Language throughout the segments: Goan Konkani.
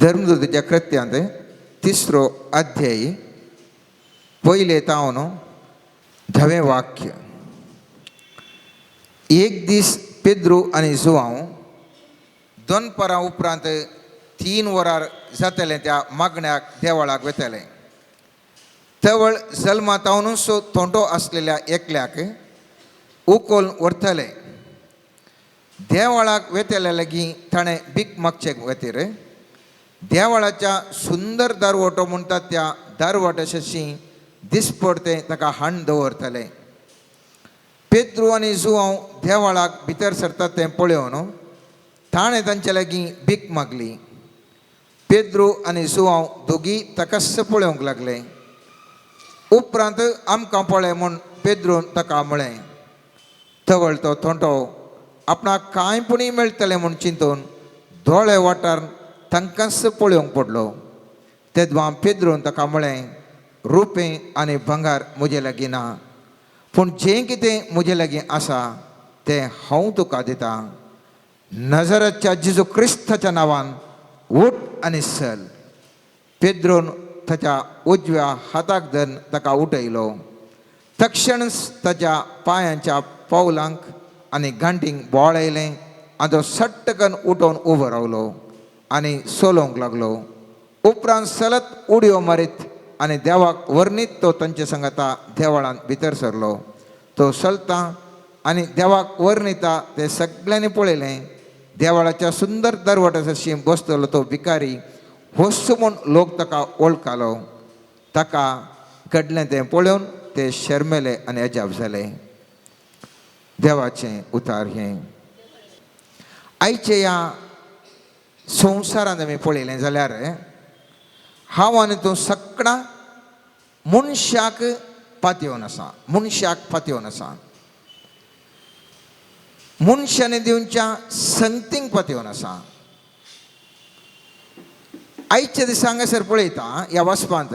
धर्मदूताच्या कृत्यांत तिसरो अध्याय पयले तावन धवें वाक्य. एक दीस पेद्रू आनी जुवांव दनपरां उपरांत 3 वरार जातलें त्या मागण्याक देवळाक वेतलें. तवळ जल्मातावनूच तोंडो आसलेल्या एकल्याक उकोल व्हरतले. देवळाक वेतले लागीं ताणें भीक मागचे खातीर देवळाच्या सुंदर दारवटो म्हणटात त्या दारवट्याशी दिसपडतें ताका हाण दवरतले. पेद्रू आनी जुवांव देवळाक भितर सरतात तें पळोवन ताणें तांचे लागीं भीक मागली. पेद्रू आनी जुवांव दोगी ताकाच पळोवंक लागले. उपरांत आमकां पळय म्हूण पेद्रून ताका म्हळें. तवळ तो थोंटो आपणाक कांय पुणी मेळटलें म्हूण चिंतून दोळे वाठार तांकांच पळोवंक पडलो. तेदवा पेद्रून ताका म्हळें, रुपें आनी भांगर म्हजे लागीं ना, पूण जें कितें म्हजे लागीं आसा तें हांव तुका दितां. नजराच्या जेजू क्रिस्ताच्या नांवान उठ आनी चल. पेद्रून ताच्या उजव्या हाताक धरून ताका उठयलो. तक्षण ताच्या पांयांच्या पावलांक आनी गांठींक बोळ आयलें आनी तो सट्टकन उठोवन उबो रावलो आनी चलोवंक लागलो. उपरांत चलत उडयो मारीत आनी देवाक वर्णीत तो तांचे सांगाता देवळांत भितर सरलो. तो चलता आनी देवाक वर्णिता ते सगळ्यांनी पळयलें. देवळाच्या सुंदर दरवट्याशी बसतलो तो भिकारी होस म्हूण लोक ताका वळखालो. ताका घडलें तें पळोवन ते शर्मेले आनी अजाप जाले. देवाचें उतार हें. आयचे ह्या संवसारांत आमी पळयलें जाल्यार हांव आनी तूं सगळां मनशाक पातयेवन आसा, मनशाक पातयेवन आसा, मनशांनी दिवच्या संगतींक पातयेवन आसा. आयच्या दिसा हांगासर पळयता ह्या वाचपांत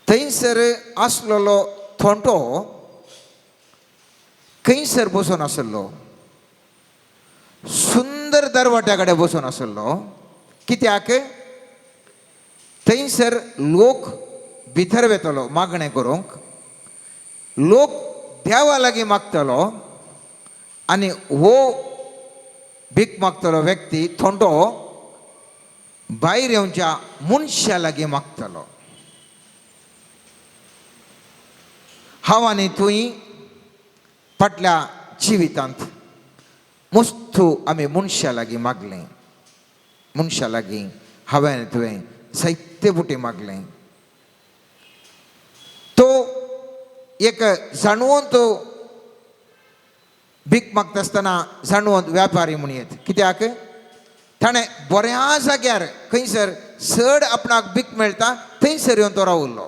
थंयसर आसलेलो थोंटो खंयसर बसून आसलो, सुंदर दरवट्या कडेन बसून आसलो. कित्याक थंयसर लोक भितर वेतलो मागणें करूंक, लोक देवा लागीं मागतलो आनी हो भीक मागतलो व्यक्ती थोंडो भायर येवच्या मनशा लागीं मागतलो. हांव आनी तूंय फाटल्या जिवितांत मुस्तू आमी मनशा लागीं मागलें, मनशा लागीं हांवें आनी तुवें जायते फुटी मागलें. तो एक जाणवून तो भीक मागता आसतना जाणवून व्यापारी म्हूण येत. कित्याक ताणें बऱ्या जाग्यार खंयसर चड आपणाक भीक मेळटा थंयसर येवन तो रावल्लो.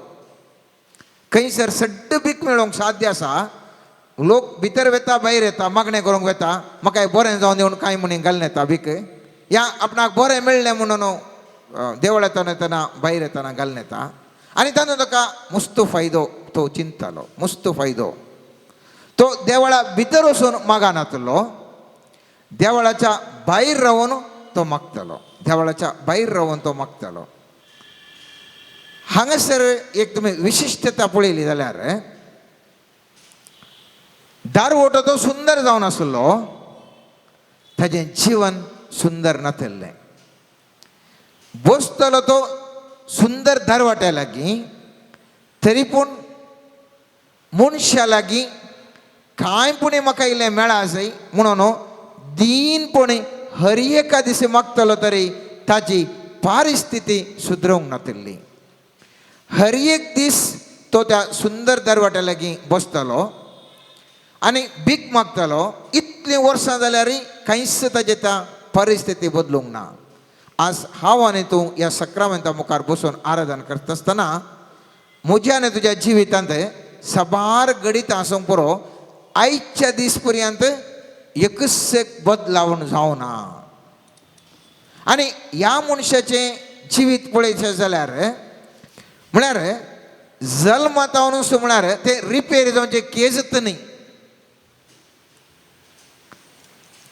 खंयसर सड्ड भीक मेळोवंक साध्य आसा, लोक भितर वेता भायर येता मागणें करूंक वेता, म्हाका बरें जावन येवन कांय म्हणी घालून येता भीक, या आपणाक बरें मेळ्ळें म्हणून देवळांतल्यान येतना भायर येतना घालून येता आनी तातूंत ताका मुस्त फायदो तो चिंततालो, मुस्त फायदो. तो देवळा भितर वचून मागनातलो, देवळाच्या भायर रावन तो मागतालो, देवळाच्या भायर रावन तो मागतालो. हांगासर एक तुमी विशिश्टता पळयली जाल्यार दारवटो तो सुंदर जावन आसलो, ताजें जीवन सुंदर नाशिल्लें. बसतलो तो सुंदर दरवट्या लागीं, तरी पूण मनशा लागीं कांय पुणी म्हाका इल्लें मेळा जाय म्हणून दीनपणी हर एका दिसा मागतलो तरी ताजी परिस्थिती सुदरोवंक नाशिल्ली. हर एक दीस तो त्या सुंदर दरवट्या लागीं बसतलो आनी भीक मागतलो. इतलीं वर्सां जाल्यार कांयच ताजे त्या परिस्थिती बदलूंक ना. आज हांव आनी तूं ह्या सक्रामेंता मुखार बसून आराधन करता आसतना म्हज्या आनी तुज्या जिवितांत साबार घडितां आसूंक पुरो, आयच्या दीस पर्यंत एकच एक बदलावण जावना. आनी ह्या मनशाचें जिवीत पळयचें जाल्यार म्हळ्यार जल्मातावनूच म्हळ्यार तें रिपेर जावचें केजत न्ही.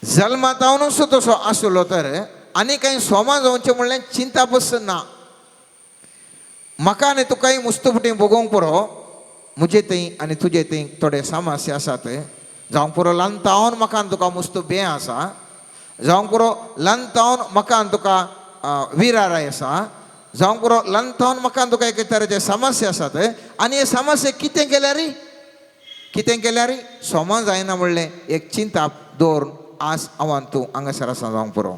जल्मातावनूच तसो आसलो तर आनी कांय सोमा जावचें म्हणलें चिंता पसून ना. म्हाका आनी तुकाय मुस्तुपटी भोगोवंक पुरो. म्हजे थंय आनी तुजे थंय थोडे समस्या आसात जावंक पुरो. ल्हानतावन म्हाका आनी तुका मुस्तू बें आसा जावंक पुरो. ल्हानतावन म्हाका आनी तुका विराराय आसा जावंक पुरो. ल्हानतावन म्हाका आनी तुका एके तरेचे समस्या आसात आनी हे समस्या कितें केल्यार, कितें केल्यार सोमा जायना म्हणलें एक चिंताप दवरून आज हांव आनी तूं हांगासर आसा जावंक पुरो.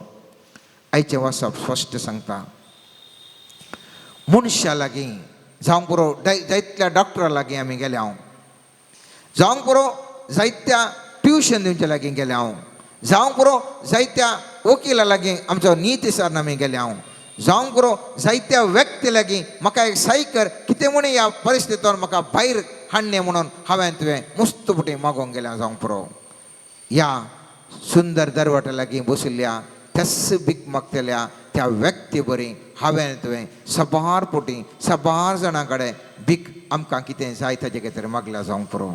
आयचें वाचप स्पश्ट सांगता, मनशा लागीं जावंक पुरो, जायत्या डॉक्टरा लागीं आमी गेले हांव जावंक पुरो, जायत्या ट्युशन दिवच्या लागीं गेले हांव जावंक पुरो, जायत्या वकिला लागीं, आमचो नीती सर आमी गेले हांव जावंक पुरो, जायत्या व्यक्ती लागीं म्हाका एक साय कर, कितें म्हण ह्या परिस्थितीन म्हाका भायर हाडणें म्हणून हांवें तुवें मुस्त फुटी मागोवंक गेल्या जावंक पुरो. ह्या सुंदर दरवट्या लागीं बशिल्ल्या त्याच भीक मागतल्या त्या व्यक्ती बरी हांवें तुवें सबार पोटी सबार जाणां कडेन भीक आमकां कितें जाय ताजे खातीर मागल्या जावंक पुरो.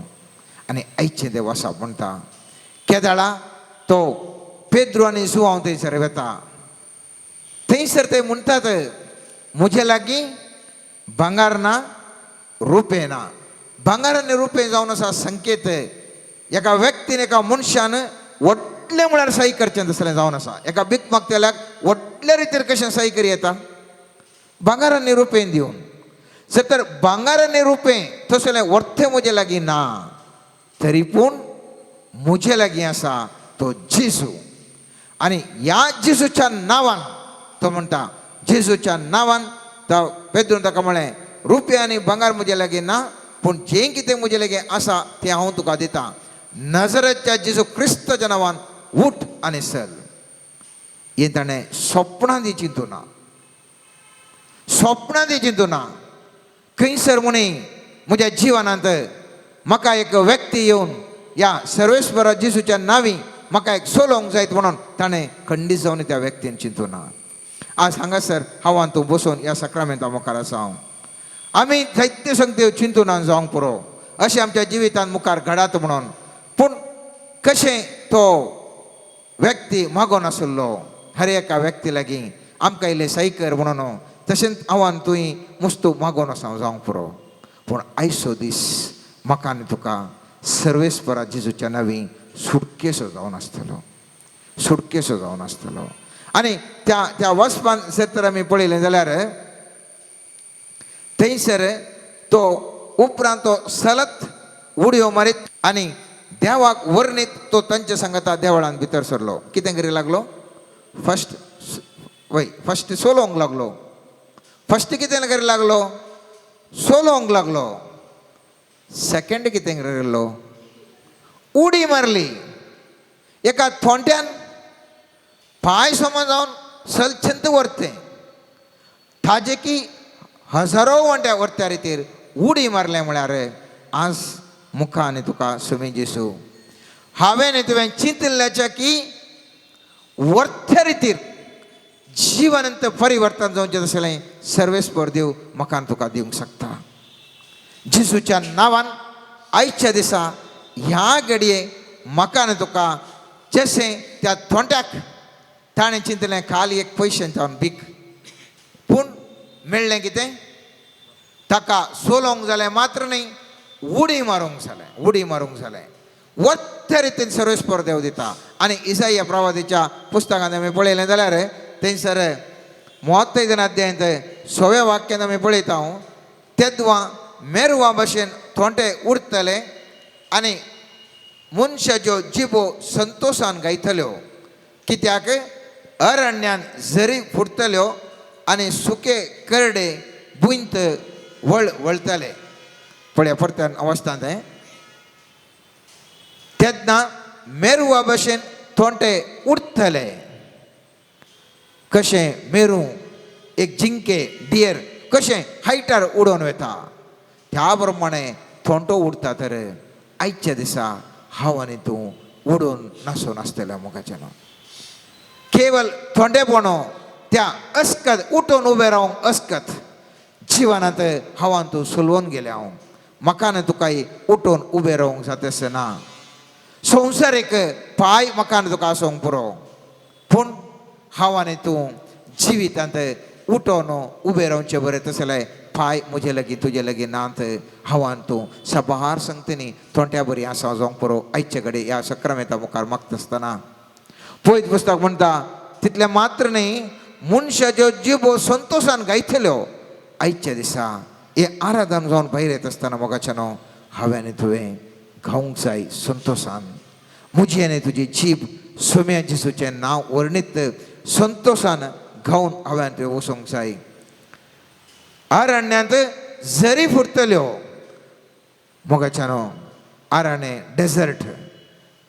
आनी आयचें देव आसा म्हणटा, केदाळा तो पेद्रू आनी जुवांव थंयसर वता, थंयसर ते म्हणटात, म्हजे लागीं भांगार ना, रुपें ना. भांगार आनी रुपें जावन आसा संकेत एका व्यक्तीन, एका मनशान व्हडलें म्हळ्यार सही करचें तसलें जावन आसा. एका भीक मागतल्याक व्हडल्या रितीर कशें सही करी येता? भांगार आनी रुपें दिवन. जर तर भांगार आनी रुपें तसलें वर्थें म्हजे लागीं ना, तरी पूण म्हजे लागीं आसा तो जेजू. आनी ह्या जेजूच्या नांवान, तो म्हणटा, जेजूच्या नांवान. तो पेद्रून ताका म्हळें, रुपया आनी भांगार म्हजे लागीं ना, पूण जें कितें म्हजे लागीं आसा तें हांव तुका दितां. नजरेच्या जेजू क्रिस्ताच्या नांवान उठ आनी चल. हें ताणें सपनां दी चिंतू ना, सपनां दी चिंतू ना. खंयसर म्हणी म्हज्या जिवनांत म्हाका एक व्यक्ती येवन ह्या सर्वेस्वरा जेजूच्या नांवी म्हाका एक सोलोवंक जायत म्हणून ताणें खंडीत जावन त्या व्यक्तीन चिंतू ना. आज हांगासर हांव आनी तूं बसून ह्या सक्रामेंता मुखार आसा हांव, आमी जायते संगते चिंतून जावंक पुरो अशें आमच्या जिवितांत मुखार घडात म्हणून. पूण कशें तो व्यक्ती मागोन आशिल्लो हर एका व्यक्ती लागीं आमकां इल्लें सही कर म्हणून, तशेंच हांव आनी तुवें मुस्तू मागोन आसा जावंक पुरो. पूण आयचो दीस म्हाका आनी तुका सर्वेस्परा जेजूच्या नवी सुटकेसो जावन आसतलो, सुटकेसो जावन आसतलो. आनी त्या त्या वचपान जर तर आमी पळयलें जाल्यार थंयसर तो उपरांत तो सलत उडयो मारीत आनी देवाक वर्णीत तो तांच्या सांगता देवळान भितर सरलो. कितें करी लागलो? फर्स्ट वय फर्स्ट सोलोवंक लागलो. फर्स्ट कितें करी लागलो? सोलोवंक लागलो. सेकंड कितें करी? उडी मारली. एका थोंट्यान पांय समज जावन सलछंत व्हरतें ताजे की हजारो वंट्या व्हरत्या रितीर उडी मारलें. म्हळ्यार आज मुखा आनी तुका सुमी जेसू हांवें तुवें चिंतिल्ल्याच्या की वर्थ्या रितीर जिवनांत परिवर्तन जावचें तसलें सर्वेस्पर देव म्हाका तुका दिवंक शकता. जेजूच्या नांवान आयच्या दिसा ह्या घडये म्हाका आनी तुका जशें त्या थोंट्याक ताणें चिंतलें खाली एक पयशें जावन भीक, पूण मेळ्ळें कितें ताका? सोलोवंक जालें मात्र न्ही, उडी मारूंक जालें, उडी मारूंक जालें. वत्या रितीन सर्वेस्पर देव दिता. आनी इसाया प्रवादीच्या पुस्तकांत आमी पळयलें जाल्यार थंयसर 35 अध्यायांत सव्या वाक्यान आमी पळयता हांव, तेदवा मेरवा भशेन थोंटे उरतले आनी मनशाच्यो जिबो संतोशान गायतल्यो, कित्याक अरण्यान झरी फुटतल्यो आनी सुके करडे बुंत वळ वळतले. पळया परत्यान अवस्थांत हें, तेन्ना मेरुवा भशेन थोंटे उरतले. कशें मेरू एक जिंके डियर कशें हायटार उडोवन वता, त्या प्रमाणे थोंटो उडता. तर आयच्या दिसा हांव आनी तूं उडोवन नासून आसतलें मुखाचें केवल थोंडेपण त्या अस्कत उठून उबें रावंक अस्कत जिवनांत हांव आनी तूं सुलवून गेलें हांव. म्हाका आनी तुकाय उठून उबें रावंक जाता अशें ना. संवसारीक पांय म्हाका आनी तुका आसूंक पुरो, पूण हांव आनी तूं जिवितांत उठोन उबें रावचें बरें तसलें पांय म्हजे लागीं तुजे लागीं नात. हांव आनी तूं सबार संगतींनी तोंट्या बरी आसा जावंक पुरो आयचे कडेन ह्या सक्रामेंता मुखार मागता आसतना. पयत पुस्तक म्हणटा तितलें मात्र न्ही, मनशाच्यो जिबो संतोशान गायतल्यो. आयच्या दिसा हें आराधन जावन भायर येता आसतना मोगाच्यानो हांवें आनी तुवें गावंक जाय संतोशान. म्हजी आनी तुजी जीब सोम्या जेजूचें नांव वर्णीत संतोशान गावन हांवें आनी तुवें वचूंक जाय. अरण्यांत झरी फुटतल्यो मोगाच्यानो, आरण्य डेजर्ट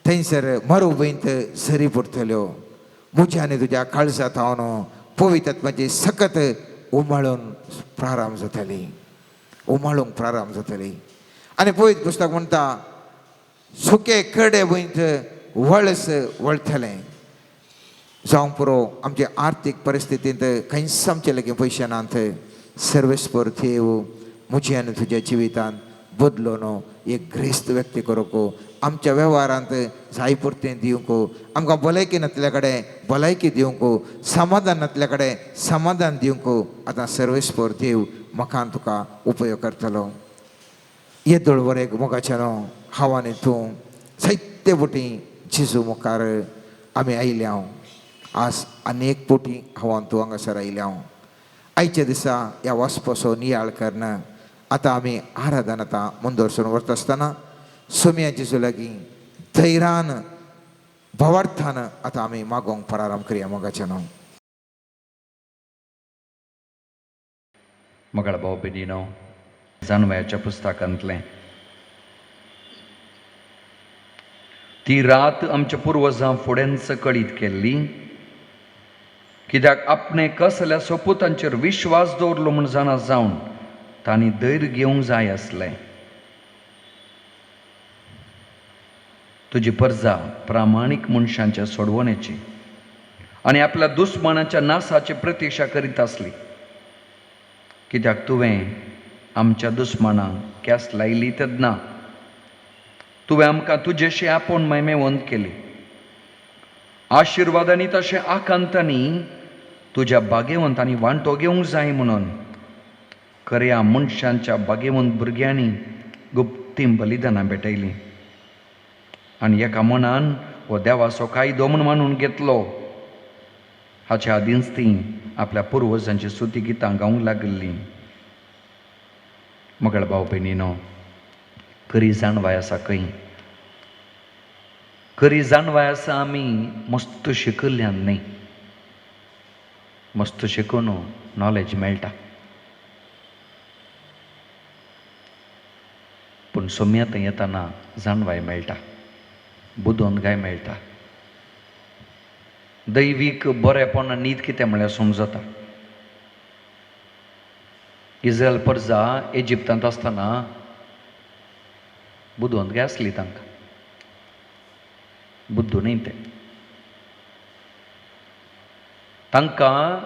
थंयसर मरुभूंयंत झरी फुटतल्यो. म्हज्या आनी तुज्या काळजांत हांव पवित्र सकत उमाळून प्रारंभ जातली, उमाळूंक प्रारंभ जातली. आनी पवित्र पुस्तक म्हणटा सुके करडे भूंयत वळस वळटलें. जावंक पुरो आमचे आर्थीक परिस्थितींत खंयच आमचे लागीं पयशे नात. सर्वेस्पर देव म्हज्या आनी तुज्या जिवितांत बदलून एक ग्रेस्त व्यक्ती करूंक, आमच्या वेव्हारांत जाय पुरतें दिवंक, आमकां भलायकी नातल्या कडेन भलायकी दिवंक, समाधान नातल्या कडेन समाधान दिवंक आतां सर्वेस्पर देव म्हाका तुका उपयोग करतलो. येदोळ बरें मोगाच्यानो, हांव आनी तूं जायते बोटी जेजू मुखार आमी आयल्या. आज अनेक पोटी हांव आनी तूं हांगासर आयल्या. आयच्या दिसा ह्या वाचपाचो नियाळ करना आतां आमी आराधन आतां मुंदरसून वता आसतना सोम्या जेजू लागीं धैर्यान भावार्थान आतां आमी मागोवंक प्रारंभ करया मोगाच्यानो. मगळ भाव भयणीनो, जानवयाच्या पुस्तकांतलें ती रात आमच्या पुर्वजां फुड्यांच कळीत केल्ली, कित्याक आपणे कसल्या सोपुतांचेर विश्वास दवरलो म्हूण जाणा जावन तांणी धैर्य घेवंक जाय आसलें. तुजी परजा प्रामाणीक मनशांच्या सोडवण्याची आनी आपल्या दुस्मानाच्या नासाची प्रतिक्षा करीत आसली, कित्याक तुवें आमच्या दुस्मानांक केस लायली तेन्ना तुवें आमकां तुजेशी आपोवन मैमेवंत केली. आशिर्वादांनी तशें आकांतांनी तुज्या भागेवंतांनी वांटो घेवंक जाय म्हणून खऱ्या मनशांच्या भागेवंत भुरग्यांनी गुप्तीं बलिदानां भेटयलीं आनी एका मनान हो देवाचो कायदो म्हूण मानून घेतलो. हाच्या आदींच तीं आपल्या पुर्वजांची स्तुती गितां गावंक लागिल्लीं. मगळ भाव भयणीनो, खरी जाणवाय आसा खंय, खरी जाणवाय आसा आमी मस्त शिकल्यान न्ही, मस्त शिकून नॉलेज मेळटा, पूण सोम्यांत येताना जाणवाय मेळटा, बुदवंतकाय मेळटा, दैवीक बरेपण नीत कितें म्हळ्यार समजता. इस्रायल परजा इजिप्तांत आसतना बुदवंतकाय आसली तांकां, बुद्दू न्ही ते. तांकां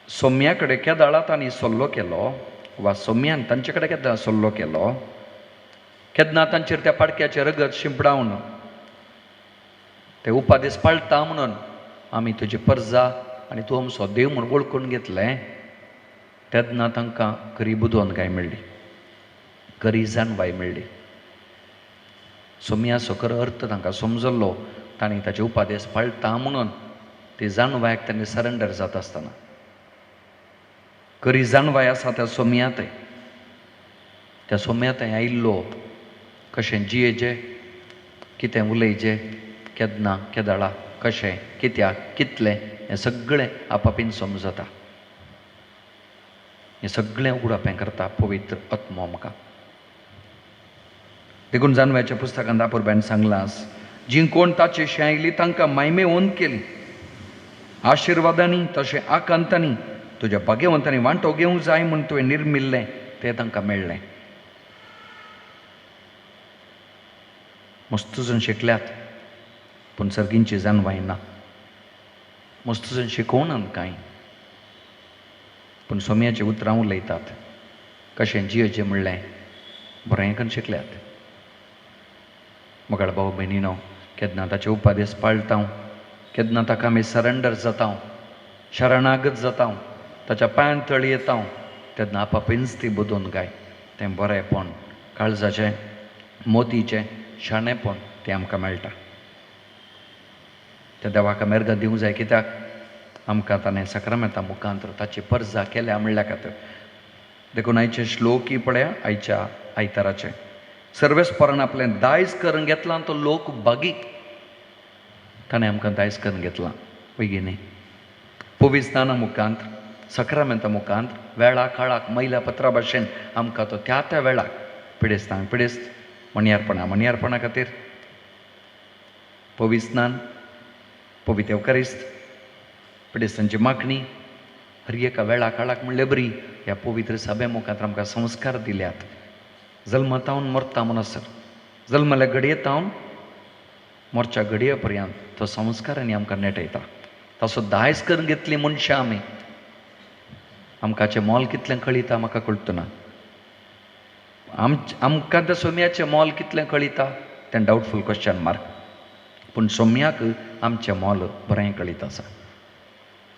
सोम्या कडेन केदाळा तांणी सल्लो केलो वा सोम्यान तांचे कडेन केन्ना सल्लो केलो, केन्ना तांचेर त्या पाडक्याचें रगत शिंपडावन ते उपादेस पाळटा म्हणून आमी तुजी परजा आनी तूं आमचो देव म्हूण वळखून घेतलें, तेन्ना तांकां खरी बुदवंतकाय मेळ्ळी, खरी जाणवाय मेळ्ळी. सोम्याचो खरो अर्थ तांकां समजल्लो, तांणी ताचे उपादेस पाळटा म्हणून ती जाणवायक तांणी सरेंडर जाता आसतना खरी जाणवाय आसा त्या सोम्यांतय, त्या सोम्यांतय आयिल्लो कशें जियेचें, कितें उलयचें, केन्ना केदाळा, कशें, कित्याक, कितलें, हें सगळें आपापीन समजता. हें सगळें उगडापें करता पवित्र आत्मो आमकां. देखून जानव्याच्या पुस्तकांत आपुरब्यान सांगलां, जीं कोण ताचे आयली तांकां मायमेवंत केली, आशिर्वादांनी तशें आकांतांनी तुज्या भाग्यवंतांनी वांटो घेवंक जाय म्हूण तुवें निर्मिल्लें तें तांकां मेळ्ळें. मस्त जण शिकल्यात पूण सर्गींची जाणवाय ना, मस्त जण शिकोवनात कांय पूण सोम्याची उतरां उलयतात, कशें जियेचें म्हणलें बरें करून शिकल्यात. मगळ भाव भयणीनो, केन्ना ताचे उपादेस पाळटा केन्ना ताका आमी सरेंडर जाता, शरणागत जाता, ताच्या पांयान तळी येता, तेन्ना आपापींच ती बदोवन गाय तें बरेंपण, काळजाचें, मोतीचें शाणेपण तें आमकां मेळटा. त्या देवाक मेर्गां दिवंक जाय, कित्याक आमकां ताणें साक्रामेंता मुखांतर ताची परजा केल्या म्हणल्या खातीर. देखून आयचे श्लोकी पळया आयच्या आयताराचें, सर्वेस्परान आपलें दायज करून घेतलां तो लोक बागी. ताणें आमकां दायज करून घेतलां पयगी न्ही, पविस्ताना मुखांत, साक्रामेंता मुखांत, वेळा काळाक मैल्या पत्रा भाशेन आमकां तो त्या त्या वेळाक पिडेस्तांक पिडेस्त, मणयारपणा मणयारपणा खातीर, पविस्नान, पवित्र एवकारिस्त, पिडेस्तांची मागणी, हर एका वेळा काळाक म्हणले बरी ह्या पवित्र सभे मुखांत आमकां संस्कार दिल्यात. जल्मतावन मरता म्हणसर, जल्मल्या घडयेतावन मोरच्या घडये पर्यंत तो संस्कारांनी आमकां नेटयता. ताचो दायज करून घेतली मनशां आमी. आमकांचें मोल कितलें कळिता म्हाका कळतना, आमकां त्या सोम्याचें मोल कितलें कळिता तें डावटफूल क्वेश्चन मार्क. पूण सोम्याक आमचें मोल बरें कळीत आसा,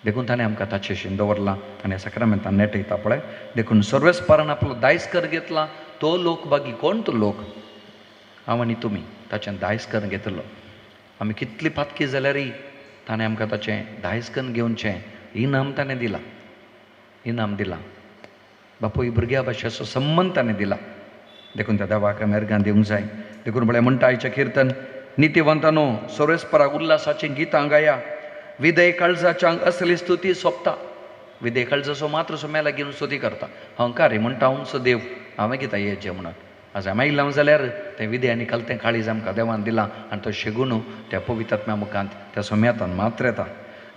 देखून ताणें आमकां ताचेशीन दवरलां आनी साक्रामेंतान नेटयता पळय. देखून सर्वेस्परान आपलो दायज कर घेतला तो लोक बागी. कोण तो लोक? हांव आनी तुमी ताचें दायज करून घेतलो. आमी कितली पातकी जाल्यारय ताणें आमकां ताचें दायज करून घेवचें इनाम ताणें दिलां, इनाम दिलां. बापूय भुरग्या भाशेचो संबंद ताणें दिला. देखून त्या देवाक मेरगां दिवंक जाय. देखून पळय म्हणटा आयचें किर्तन, नितीवंतानो सर्वेस्पराक उल्लासाचीं गितां गाया, विदय काळजाच्यांक असली स्तुती सोंपता. विदय काळजाचो मात्र सोम्या लागीं स्तुती करता. हंकारी म्हणटा हांवचो देव, हांवें कितें येचें म्हणून. आज हांवें आयलां जाल्यार तें विदय आनी कलतें काळीज आमकां देवान दिलां आनी तो शेगून त्या पवित्रात्म्या मुखांत त्या सोम्यातान मात्र येता.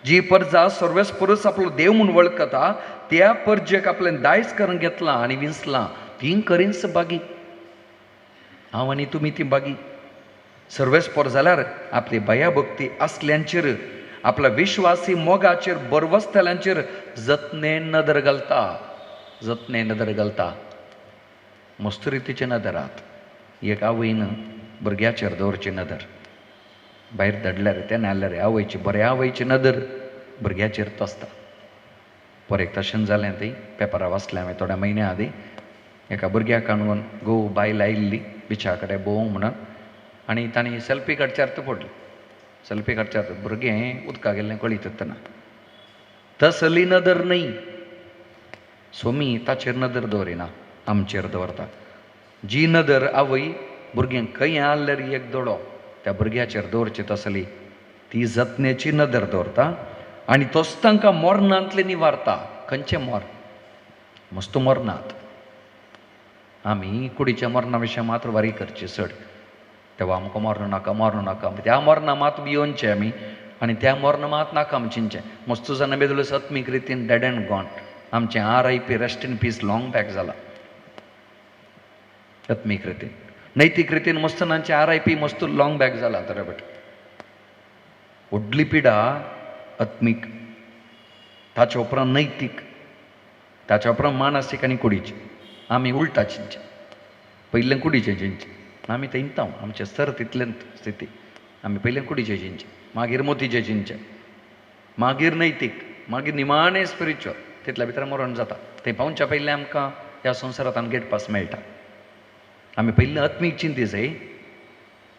जी परजा सर्वेस्परूच आपलो देव म्हूण वळखता त्या परजेक आपलें दायज करून घेतलां आनी विंचलां, ती करींच बागी. हांव आनी तुमी ती बागी. सर्वेस्पर जाल्यार आपली भयाभक्ती असल्यांचेर, आपल्या विश्वासी मोगाचेर, बरवसतल्यांचेर जतने नदर घालता, जतने नदर घालता. मस्त रितीचे नदरात एक आवयन भुरग्याचेर दवरची नदर, भायर धाडल्यार तें नाल्यार आवयची, बऱ्या आवयची नदर भुरग्याचेर तसता. पर एक तशें जालें, ती पेपरार वाचलें हांवें थोड्या म्हयन्या आदीं, एका भुरग्याक आणून घोव बायल आयिल्ली बिचा कडेन भोंवूंक म्हणून, आनी तांणी सेल्फी काडच्यार पडली. सेल्फी काडच्यार भुरगें उदकाक गेल्लें कळीत येतना. तसली नदर न्हय, सोमी ताचेर नदर दवरिना, आमचेर दवरता. जी नदर आवय भुरगें खंय आहल्यार एक दोळो त्या भुरग्याचेर दवरची तसली ती जतनेची नदर दवरता आनी तोच तांकां मोरनांतले निवारता. खंयचें मोर? मस्त मोरनात. आमी कुडीच्या मरणा विशय मात्र वारी करची चड, तेव्हा आमकां मरण नाका, मरण नाका, त्या मरणा मात भियोनचें आमी आनी त्या मरण मात नाका आमी चिंतचें. मस्त जाणां बेदलो सत्मीक रितीन डेड एंड गॉन. आमचें RIP rest in peace long back जाला आत्मीक रितीन. नैतीक रितीन मस्त नांचें RIP मस्त लॉंग बॅक जाला. बरोबर व्हडली पिडा आत्मीक, ताच्या उपरांत नैतीक, ताच्या उपरांत मानसीक आनी कुडीची. आमी उलटा चिंतचें, पयलें कुडीचें चिंतचें. आमी थंयता आमचें सर तितलें स्थिती. आमी पयलें कुडीचें चिंतचें, मागीर मोतीचें चिंतचें, मागीर नैतीक, मागीर निमाणें स्पिरिच्युअल. तितल्या भितर मरण जाता. थंय पावच्या पयलें आमकां ह्या संवसारांत गेट पास मेळटा. आमी पयलीं आत्मीक चिंती जाय,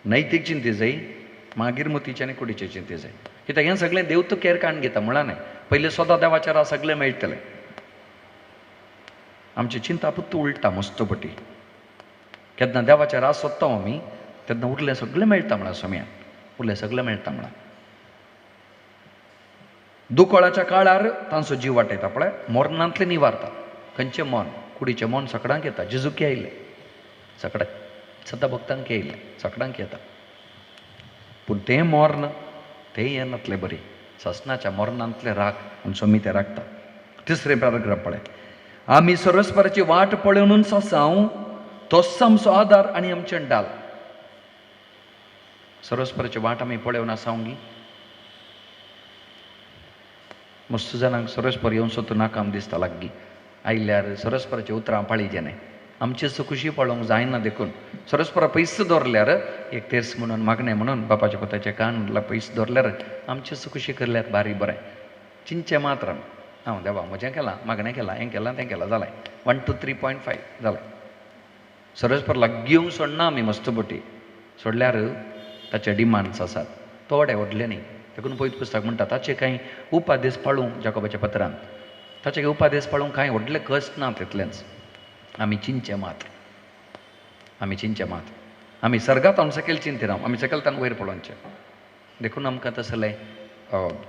नैतीक चिंती जाय, मागीर मोतीचें आनी कुडीचें चिंती जाय. कित्याक हें सगळें देव तो केर काडून घेता म्हणा न्हय. पयलीं स्वता देवाच्या राव सगळें मेळटलें. आमची चिंता पुत्त उलटा मस्त पटी. केन्ना देवाच्या रास सोदता आमी तेन्ना उरलें सगळें मेळटा म्हणा सोम्यान, उरलें सगळें मेळटा म्हणा. दुकळाच्या काळार तांचो जीव वाटयता पळय, मरणांतलें निवारता. खंयचें मन? कुडीचें मन सगळ्यांक येता. जेजूक आयलें सगळ्याक, सदां भक्तांक येयलें, सगळ्यांक येता. पूण तें मर्ण तें येनातलें बरी ससनाच्या मरणांतलें राग आनी सोमी तें राखता. तिसरें पॅराग्राफ पळय, आमी सर्वस्पराची वाट पळोवनूच आसाव, तोच आमचो आदार आनी आमचें डाल. सर्वस्पराची वाट आमी पळोवन आसाव गी? मस्त जाणांक सर्वस्पर येवन सोदून नाका दिसता लागीं आयल्यार सर्वस्पराची उतरां पाळीचें न्हय. आमची सुखुशी पळोवंक जायना देखून सरस्परा पयस दवरल्यार एक तेर्स म्हणून मागणें म्हणून बापाच्या पोताचें कान पयस दवरल्यार आमची सुखुशी करल्यार बारी बरें. चिंचें मात्र हांव देवा म्हजें केलां, मागणें केलां, हें केलां, तें केलां, जालें. 1 2 3.5 जालें. सरस्पर लागीं येवंक सोडना आमी मस्त बोटी सोडल्यार ताचे डिमांड्स आसात थोडे व्हडले न्ही. देखून पवित्र पुस्तक म्हणटा ताचे कांय उपादेश पाळूंक जाकोबाच्या पत्रान ताचे कांय उपादेश पाळूंक कांय व्हडले कश्ट ना तितलेंच. आमी चिंतचें मात्र, आमी चिंतचें मात्र, आमी सर्गात हांव सकयल चिंतिना, आमी सकयल तान वयर पळोवचें. देखून आमकां तसलें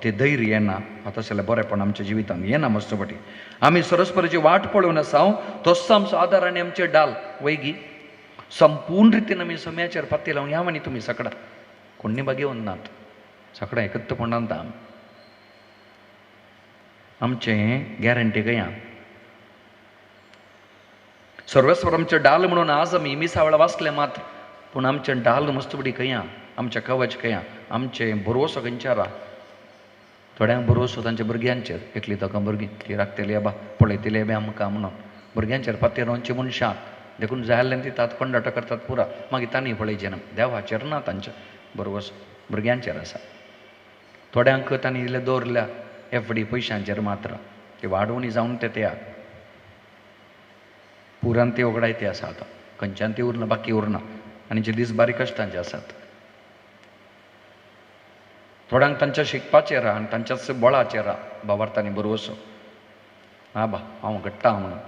ते धैर्य येना, तसलें बरेंपण आमच्या जिवितांत येना मस्त पटी. आमी सरस्पराची वाट पळोवन आसा, तसो आमचो आदार आनी आमचे डाल वैगी संपूर्ण रितीन आमी सम्याचेर पाती लावन ह्या आनी तुमी सगळां कोण्णी बागेवन नात, सगळां एकत्रपणान आमी आमचें गॅरंटी खंय. सर्वेस्वर आमचें डाल म्हणून आज आमी मिसावळ वाचलें मात्र, पूण आमचें डाल मस्तपडी खंय, आमचें कवच खंय, आमचें भरवसो खंयच्यार. थोड्यांक भरवसो तांच्या भुरग्यांचेर, एकली दोगां भुरगीं ती राखतली आबा पळयतली बी आमकां म्हणून भुरग्यांचेर पाती रावची मनशां. देखून जाय जाल्यार ती तात कोंडाटो करतात पुरा, मागीर तांणी पळयचें ना, देवाचेर ना तांच्या भरवसो, भुरग्यांचेर आसा. थोड्यांक तांणी इल्ले दवरल्या एफडी पयशांचेर मात्र, ती वाडोवणी जावन ते त्या पुरान ती ओगडायती आसा आतां, खंयच्यान ती उरना, बाकी उरना आनी जे दीस बारीक कश्टांचे आसात. थोड्यांक तांच्या शिकपाचेर आनी तांच्याच बळाचेर बाबार्थांनी भरवसो, हा बा हांव घट्टा म्हणून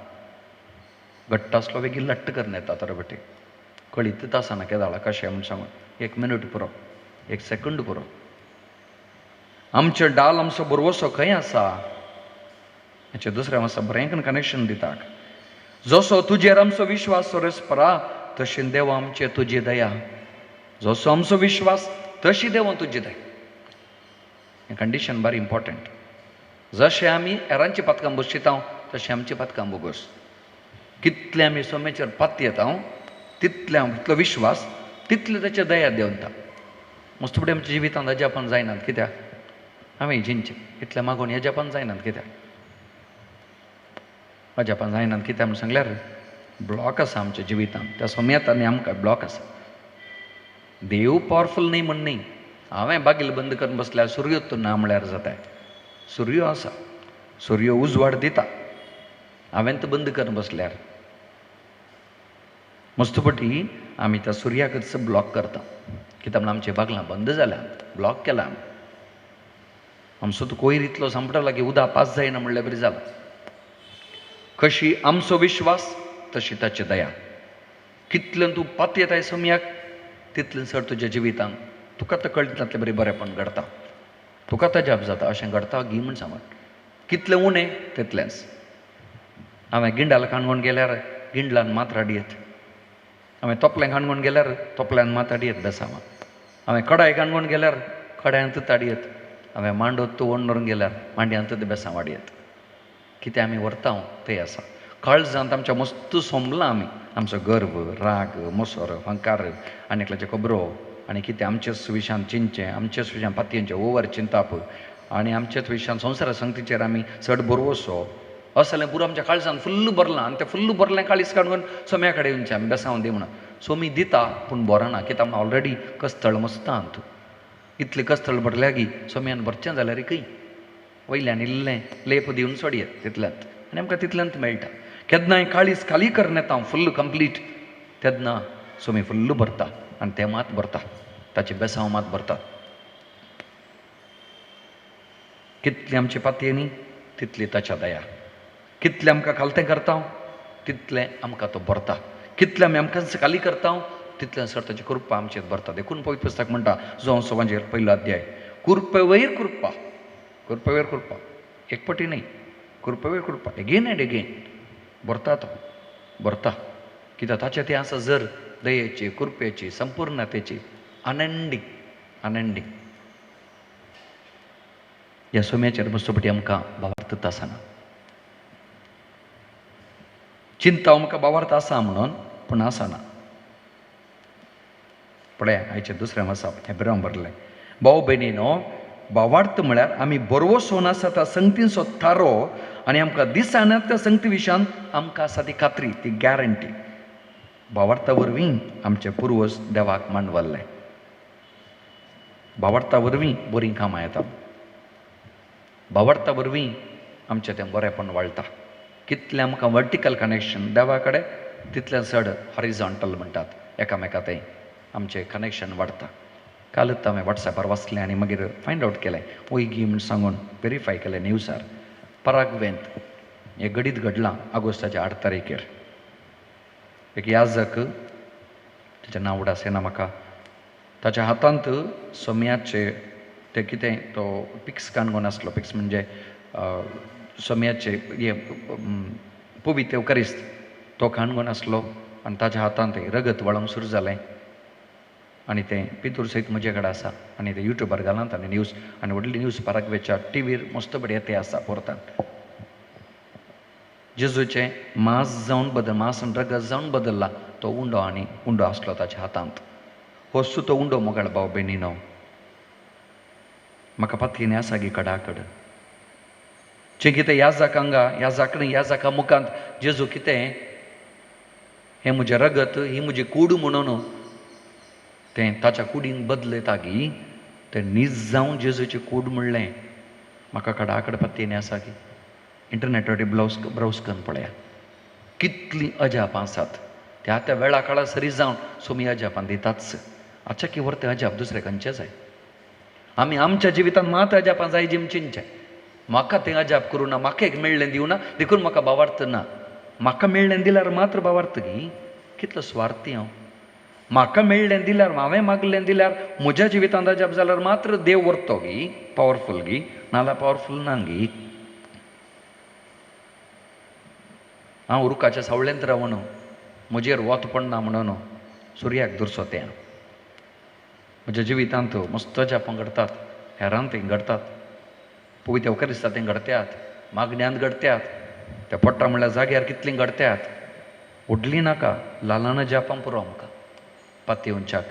घट्ट आसलो वेगळी लट्ट करून येता तर बटे कळीतच आसना केदाळा कशें म्हूण सांगून. 1 मिनट पुरो, 1 सेकंड पुरो. आमचें डाल आमचो भरवसो खंय आसा हाचें दुसरें आसा बरें कनेक्शन दिता. जसो तुजेर आमचो विश्वास सरस्परा तशी देव आमचे तुजी दया, जसो आमचो विश्वास तशी देव तुजी दया. हें कंडिशन बरी इम्पॉर्टंट. जशें आमी हेरांची पातकां बसयता तशें आमची पातकां बोगस. कितले आमी सोम्याचेर पात येता तितले तितलो विश्वास तितले ताचे दया देवता. मस्त फुडें आमच्या जिवितांत अजापण जायनात कित्याक हांवें जिंचें इतलें मागून अजापण जायनात कित्याक अजापण जायनात कित्याक म्हूण सांगल्यार ब्लॉक आसा आमच्या जिवितांत त्या सोम्यात आनी आमकां ब्लॉक आसा. देव पावरफूल न्ही म्हण न्ही, हांवें बागील बंद करून बसल्यार सुर्यो तूं ना म्हळ्यार जाता. सुर्यो आसा, सुर्यो उजवाड दिता, हांवें तो बंद करून बसल्यार मस्तपटी आमी त्या सुर्याकच ब्लॉक करता. कित्याक म्हण आमचें बागलां बंद जाल्या, ब्लॉक केला आमी. आमचो तो कोयर इतलो सांपडला लागीं उदक पास जायना म्हणल्यार बरी जाला. कशी आमचो विश्वास तशी ताची दया. कितलें तूं पातयेताय सम्याक तितलें सर तुज्या जिवितांत तुका तर कळटा बरी बरेंपण घडता, तुका तजाप जाता. अशें घडता गी म्हण सांगून कितलें उणें तितलेंच. हांवें गिंडाल काणकोण गेल्यार गिंडलान मात हाडयेत, हांवें तोपलें काणकोण गेल्यार तोपल्यान मात हाडयेत बेसांवां, हांवें कडाय काणकोण गेल्यार कडायांतच हाडयेत, हांवें मांडो तूं वणून गेल्यार मांडयांतच बेसांव हाडयेत. कितें आमी व्हरता तें आसा. काळजांत आमच्या मस्त सोंपलां आमी, आमचो गर्व, राग, मोसर, हंकार आनी एकल्याच्यो खबरो आनी कितें आमचेच विशयान चिंतचें, आमचेच विशयान पातयेंचें ओवर चिंताप आनी आमचेच विशयान संवसारा संगतीचेर आमी चड भरवसो असलें पुरो आमच्या काळजान फुल्ल भरलां. आनी तें फुल्ल भरलें काळीज काडून सोम्या कडेन येवचें आमी बेसांव दी म्हणून. सोमी दिता पूण बरो ना, कित्याक आमकां ऑलरेडी कस्तळ मस्त आहा. इतलें कस्तळ भरल्या गी सोम्यान भरचें जाल्यार खंय वयल्यान इल्लें लेप दिवन सोडयेत तितल्यांत आनी आमकां तितल्यांत मेळटा. केन्नाय काळीज खाली करून येता हांव फुल्ल कंप्लीट तेन्ना सोमी फुल्ल भरता आनी तें मात भरता, ताचें बेसांव मात भरता. कितली आमची पातयेनी तितली ताच्या दया, कितलें आमकां खालतें करता तितलें आमकां तो भरता, कितलें आमी आमकां खाली करता तितलें सर ताची कृपा आमचेर भरता. देखून पवित्र पुस्तक म्हणटा जो सवांचेर पयलो अध्याय, कृपेवयर कृपा, कृपेवयर कृपा, एक पटी न्ही, कृपेवयर कृपा, एगेन एंड एगेन भरता तो भरता. कित्याक ताचें तें आसा जर दयेची, कृपेची, संपूर्णतेची, अनएंडिंग अनएंडिंग. ह्या सोम्याचेर मस्तपटी आमकां भावार्थ आसना. चिंता आमकां भावार्थ आसा म्हणून पूण आसना. पळया आयचें दुसरें आसा हेब्रांव भरलें. भाव भयणीनो, भावार्थ म्हळ्यार आमी बरवसोन आसा त्या संगतींचो थारो आनी आमकां दिसना त्या संगती विशयान आमकां आसा ती खात्री, ती गॅरंटी. भावार्था वरवीं आमचे पुर्वज देवाक मांडवल्ले, भावार्था वरवीं बरीं कामां येतात, भावार्था वरवीं आमचें तें बरेंपण वाळटा. कितलें आमकां वर्टिकल कनेक्शन देवा कडेन तितलें चड हॉरिझॉन्टल म्हणटात एकामेका तें आमचें कनेक्शन वाडटा. कालूच हांवें वॉट्सॅपार वाचलें आनी मागीर फायंड आवट केलें ओयगी म्हूण सांगून वेरीफाय केलें न्यूजार. पराग्वेंत हें घडीत घडलां ऑगस्टाच्या 8 तारखेर. एक याजक, ताचें नांव उडास येना म्हाका, ताच्या हातांत सोम्याचे तें कितें तो पिक्स काणकोण आसलो. पिक्स म्हणजे सोम्याचे हे पवित्र करिस्त तो काणकोण आसलो आनी ताच्या हातांत रगत वळोंक सुरू जालें आनी तें पितूर सयत म्हजे कडेन आसा आनी तें युट्यूबार घालांत आनी न्यूज आनी व्हडली न्यूज पराग्वेच्या टिवीर मस्त बरी ते आसा पोरतान. जेजूचें मांस जावन बदल, मांस आनी रगत जावन बदल्ला तो उंडो आनी उंडो आसलो ताच्या हातांत. हो सुतो उंडो मोगाळ भाव बेणीनो, म्हाका पातयेन आसा गी कडाकड जें कितें ह्या जाकांगा ह्या जाकणे ह्या जाका मुखांत जेजू कितें हें म्हजें रगत ही म्हजी कूड म्हणून तें ताच्या कुडीन बदलयता गी, तें नीज जावन जेजूची कूड म्हणलें म्हाका कडाकड पातयेन आसा गी. इंटरनेटार ब्रावज करून पळया कितलीं अजापां आसात. त्या त्या वेळा काळा सरी जावन सोमी अजापां दिताच. आचाकी व्हर तें अजाप दुसरें खंयचें जाय. आमी आमच्या जिवितांत मात अजापां जाय जिमचिंचें. म्हाका तें अजाप करूं ना, म्हाका एक मेळ्ळें दिवना देखून म्हाका भावार्थ ना. म्हाका मेळ्ळें दिल्यार मात्र भावार्थ गी, कितलो स्वार्थी हांव. म्हाका मेळ्ळें दिल्यार, हांवें मागलें दिल्यार म्हज्या जिवितांत अजाप जाल्यार मात्र देव व्हरतो गी, पावरफूल गी, नाल्यार पावरफूल ना गी. हांव रुखाच्या सावळेंत रावन म्हजेर वत पडना म्हणून सुर्याक दुरसो तें. म्हज्या जिवितांत मस्त अजापां घडटात, हेरांत तीं घडटात, पवित्र दिसता तें घडत्यात, मागण्यांत घडत्यात, त्या पोट्टा म्हणल्यार जाग्यार कितलीं घडत्यात. व्हडलीं नाका, ल्हान अजापां पुरो आमकां पातयेवच्याक.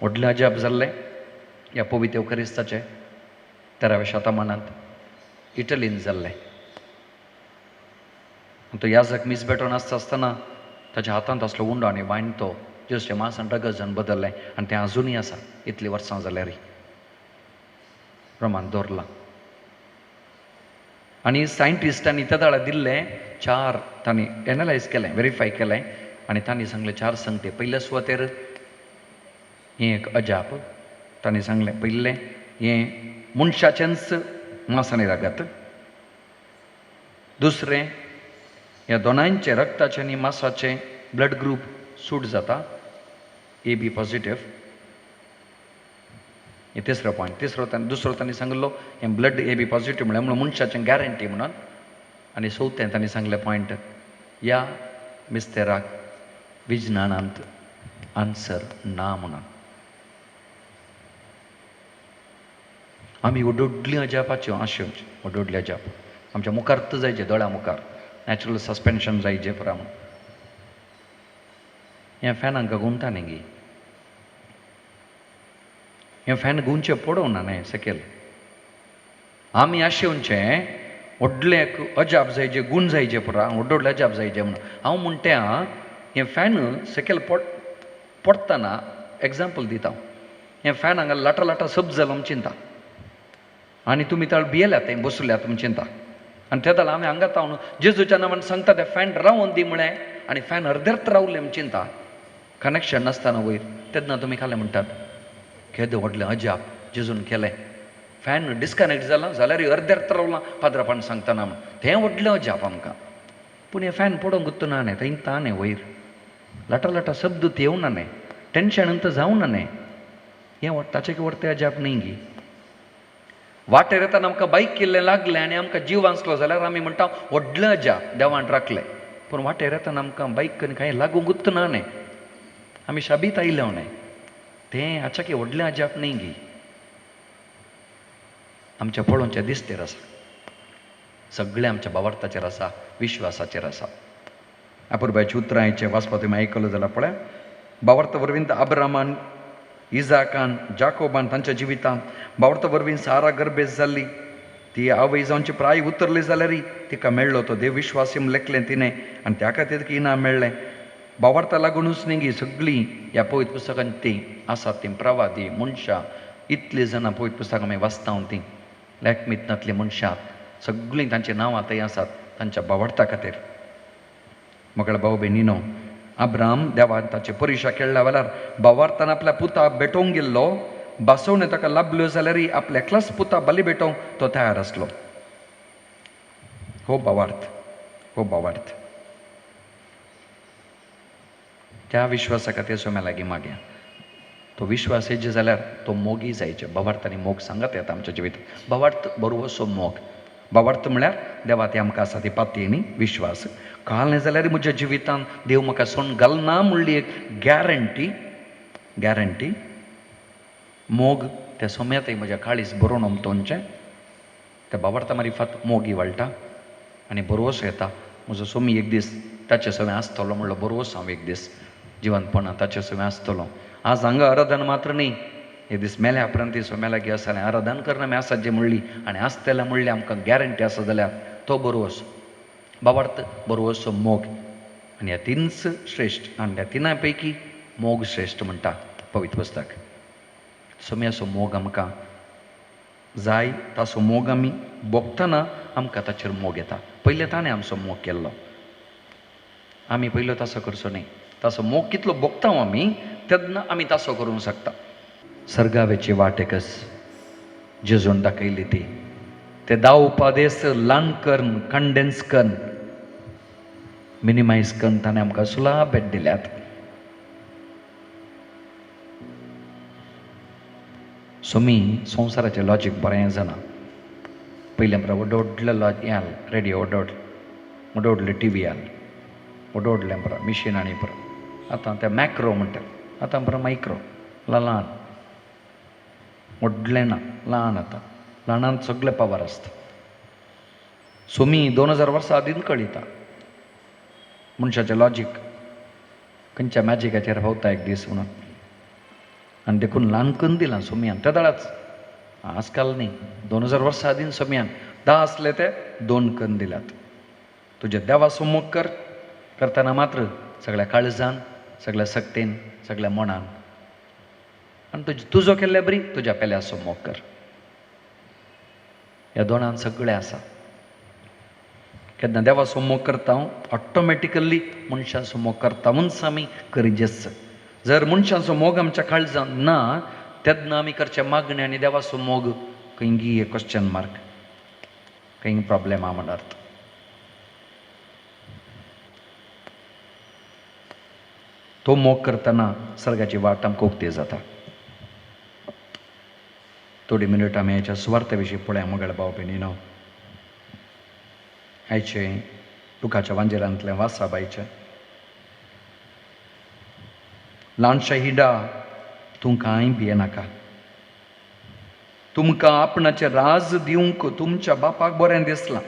व्हडलें अजाप जाल्लें ह्या पवित्र क्रिस्ताचें 13व्या शतमानांत इटलीन जाल्लें. तो याजक मीस भेटोवन आसता आसतना ताच्या हातांत आसलो उंडो आनी वायन तो जेजूचें मांस आनी रगत जावन बदल्लें आनी तें आजुनूय आसा इतलीं वर्सां जाल्यार रोमान दवरलां. आनी सायंटिस्टांनी त्या वेळार दिल्लें 4 तांणी एनलायज केलें, वेरीफाय केलें आनी तांणी सांगलें 4 संगते. पयल्या सुवातेर हें एक अजाप तांणी सांगलें, पयलें हें मनशाचेंच मांस आनी रगत, दुसरें ह्या दोनांयचें रगताचें आनी मांसाचें ब्लड ग्रूप सूट जाता, AB positive, हें तिसरो पॉयंट. तिसरो तांणी दुसरो तांणी सांगलो हें ब्लड AB positive म्हळ्यार म्हणून मनशाचें गॅरंटी म्हणून. आनी चवथें तांणी सांगलें पॉयंट, ह्या मिस्तेराक विज्ञानांत आन्सर ना म्हणून. आमी व्हडलीं अजापाच्यो आशेवच्यो, व्हडली अजाप आमच्या मुखार तर जायचे, दोळ्या मुखार नॅचरल सस्पेन्शन जायचे पुरा म्हूण. हें फॅन हांकां गुंता न्ही गी, हें फॅन गुंचें पडोवं ना न्ही सकयल. आमी आशेवचें व्हडलें एक अजाप जायचे, गूण जायचे पुरा, व्हड व्हडलें अजाप जायचें म्हणून. हांव म्हणटा हें फॅन सकयल पडटना एग्जाम्पल दिता हांव, हें फॅन हांगा लाटा लाटा सब जालो म्हूण चिंता आनी तुमी ताळ भियेल्यात थंय बसल्यात म्हूण चिंता. आनी ते जाल्यार आमी हांगा तावन जेजूच्या नांवान सांगता तें फॅन रावोन दी म्हळें आनी फॅन अर्देर्थ रावलें म्हूण चिंता, कनेक्शन नासतना वयर. तेन्ना तुमी खालें म्हणटात केदें व्हडलें अजाप जेजून केलें, फॅन डिस्कनेक्ट जाला जाल्यार अर्देर्थ रावलां पाद्रापान सांगतना म्हूण, तें व्हडलें अजाप आमकां. पूण हें फॅन पडोवंक ना न्ही, थंय ता न्ही वयर लाटा लाटा शब्द येवना न्ही, टेंशन तर जावना न्ही, हें ताचें व्हडलें अजाप न्ही गी. वाटेर येतना आमकां बायक केल्लें लागलें आनी आमकां जीव वांचलो जाल्यार आमी म्हणटा व्हडलें अजाप देवान राखलें. पूण वाटेर येतना आमकां बायक कांय लागूंकूच ना न्ही, आमी शाबीत आयले न्ही, तें आचाकी व्हडलें अजाप न्ही गी. आमच्या पळोवच्या दिसतेर आसा, सगळें आमच्या भावार्थाचेर आसा, विश्वासाचेर आसा. अपुरबायची उतरां आयचें वाचपा तुमी आयकलो जाल्यार पळय, भावार्थ वरवीं अब्रामान, इजाकान, जाकोबान तांच्या जिवितांत, भावार्थ वरवीं सारा गर्भेस जाल्ली, ती आवय जावची प्राय उतरली जाल्यार तिका मेळ्ळो तो देव विश्वासी म्हूण लेखलें तिणें आनी त्या खातीर तिका इनाम मेळ्ळें. भावार्था लागुनूच न्ही सगळीं ह्या पवित्र पुस्तकांत तीं आसात, तीं प्रवादी मनशां इतलीं जाणां पवित्र पुस्तकां आमी वाचता तीं लेखमितनांतलीं मनशां सगळीं तांचीं नांवां थंय आसात तांच्या भावार्था खातीर. मगळ भाव भयणीनो, अब्राम देवान ताची परिक्षा केल्ल्या वेळार भावार्थान आपल्या पुताक भेटोवंक गेल्लो. बासोवणे ताका लाबल्यो जाल्यार आपल्या एकल्याच पुता बली भेटोवंक तो तयार आसलो. हो भावार्थ, हो भावार्थ. त्या विश्वासा खातीर सोम्या लागीं मागया. तो विश्वास येजे जाल्यार तो मोगी जायचे. भावार्थ आनी मोग सांगत येता आमच्या जिवितांत. भावार्थ बरोवसो मोग. भावार्थ म्हळ्यार देवा ती आमकां आसा ती पाती न्ही विश्वास. काल न्ही जाल्यार म्हज्या जिवितांत देव म्हाका सोडून घालना म्हणली एक गॅरंटी, गॅरंटी. मोग त्या सोम्यातय म्हज्या काळीज बरोवन अमतोनचें त्या भावार्था मारिफात मोगी वाळटा आनी बरोवसो येता. म्हजो सोमी एक दीस ताचे सवें आसतलो म्हणलो बरोवसो हांव एक दीस जिवंतपणान ताचे सवें आसतलो. आज हांगा आराधन मात्र न्ही, एक दीस मेल्या उपरांत ती सोम्या लागीं आसलें आराधन करना आमी आसा जे म्हणली आनी आसतलें म्हणलें आमकां गॅरंटी आसा जाल्यार तो बरोवसो भावार्थ, बरोवसो मोग. आनी ह्या तिनच श्रेश्ठ आनी ह्या तिनां पैकी मोग श्रेश्ठ म्हणटा पवित्र पुस्तक. सोम्याचो मोग आमकां जाय, ताचो मोग आमी भोगतना आमकां ताचेर मोग येता. पयलें ताणें आमचो मोग केल्लो, आमी पयलो ताचो करचो न्ही. ताचो मोग कितलो भोगता आमी तेन्ना आमी ताचो करूंक शकता. सर्गावेची वाट एकच जेजून दाखयली ती. ते 10 उपादेस ल्हान करून, कंडेन्स करून, मिनिमायज करून ताणें आमकां सुलाभ भेट दिल्यात. सोमी संवसाराचें लॉजीक बरें जाणा. पयलें बरें व्हडलो व्हडलो लॉज हें आल रेडियो, व्हडलो व्हडलो व्हडलो टी व्ही आल, व्हडलो व्हडलें बरें मिशीन आनी बरें. आतां तें मॅक्रो म्हणटात, आतां बरें मायक्रो, ल्हान व्हडलें ना, ल्हान. आतां ल्हानांत सगळें पावर आसता. सोमी 2000 वर्सां आदींच कळयता मनशाचें लॉजीक खंयच्या मॅजिकाचेर पावता एक दीस म्हणून. आनी देखून ल्हान करून दिलां सोमयान तेदळाच, आजकाल न्ही. 2000 वर्सां आदीं सोमयान 10 आसले ते 2 करून दिल्यात. तुज्या देवाचो मोग कर, करतना मात्र सगळ्या काळजान, सगळ्या सक्तेन, सगळ्या मनान, आनी तुजो केल्ल्या बरी तुज्या पेल्याचो मोग कर. ह्या दोनान सगळें आसा. केन्ना देवाचो मोग करता हांव ऑटोमॅटिकली मनशाचो मोग करता म्हणच आमी करिजेच. जर मनशांचो मोग आमच्या काळजान ना तेन्ना आमी करचें मागणें आनी देवाचो मोग खंयगी एक क्वेश्चन मार्क, खंय प्रॉब्लेम आहा म्हण अर्थ. तो मोग करतना सर्गाची वाट आमकां उक्ती जाता. थोडी मिनट आमी ह्याच्या सुवार्था विशीं पळया मगळ भाव भयणीनो. आयचें लुकाच्या वांजेलांतलें वासाब आयचें. ल्हानशा हिडा, तूं कांय भियेनाका. तुमकां आपणाचें राज दिवंक तुमच्या बापाक बरें दिसलां.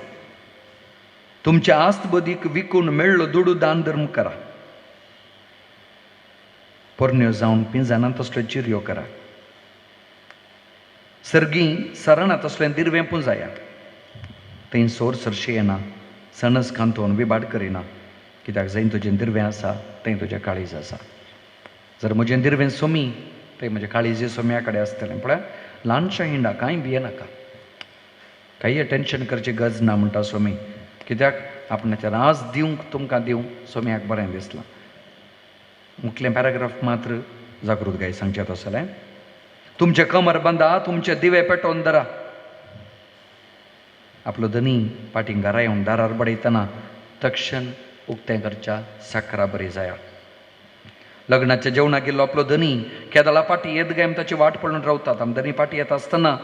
तुमच्या आस्त बदीक विकून मेळ्ळो दुडू दान धर्म करा. पोरण्यो जावन पिंजानात तसल्यो चिरयो करा. सर्गी सरणा तसलें दिरवें पुंजाया. थंय सोर सरशी येना, सणस खांतोवन विबाड करिना. कित्याक जंय तुजें दिरवें आसा थंय तुजें काळीज आसा. जर म्हजें दिरवें सोमी थंय म्हजें काळीज सोम्या कडेन आसतलें. पळय ल्हानशा हिंडा, कांय भियेनाका, कांय टेंशन करची गरज ना म्हणटा सोमी. कित्याक आपणाचें राज दिवंक तुमकां दिवंक सोम्याक बरें दिसलां. मुखलें पॅराग्राफ मात्र जागृत गाय सांगचें तसलें. तुमचें कमर बांदा, तुमचे दिवे पेटोवन धरा. आपलो धनी पाटीं घरा येवन दारार बडयतना तक्षण उक्तें करच्या साकरा बरी जाया. लग्नाच्या जेवणाक गेल्लो आपलो धनी केदळा पाटी येत गाय ताची वाट पळोवन रावतात. आम धनी पाटी येता आसतना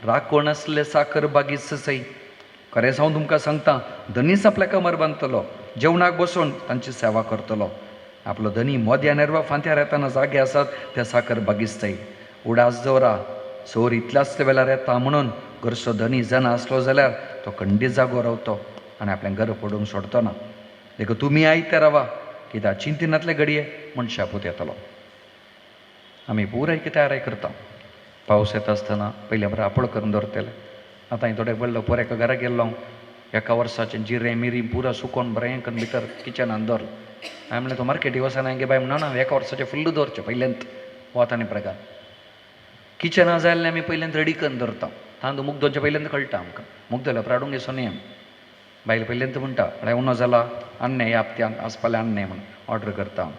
राखण आसले साकर बागीच सई. खरें हांव तुमकां सांगता, धनीच आपल्या कमर बांदतलो, जेवणाक बसून तांची सेवा करतलो. आपलो धनी मोद्या नेरवा फांत्यार येतना जागे आसात त्या साकर बागीच. उडास दवरा, सोर इतल्याच वेळार येता म्हणून घरचो धनी जाणा आसलो जाल्यार तो खंडीत जागो रावतो आनी आपलें घर पडूंक सोडतो ना. देखून तुमी आयते रावा, कित्याक चिंतिनातले घडये मनशा पूत येतलो. आमी पुराय कितें तयारी करता. पावस येता आसतना पयलीं बरें आपोळ करून दवरतले, आतां हांवें थोडे पडलो पोर एका घरा गेल्लो हांव, एका वर्साचें जिरें मिरी पुरा सुकोवन बरें करून भितर किचनान दवरलें. हांवें म्हणलें तूं मार्केटी वचना गे बाय? म्हणून ना, एका वर्साचें फुल्ल दवरचें पयल्यांत वत आनी प्रकार किचना जाय जाल्यार आमी पयल्यांत रेडी करून दवरता. तांदूळ मुगदोवचें पयल्यांत कळटा आमकां, मुगदोल्या प्राडूंक घेसो न्ही आमी. बायल पयल्यांत म्हणटा म्हळ्यार उणो जाला अन्ने ह्या हप्त्यांत आसपालें अन्ने म्हणून ऑर्डर करता.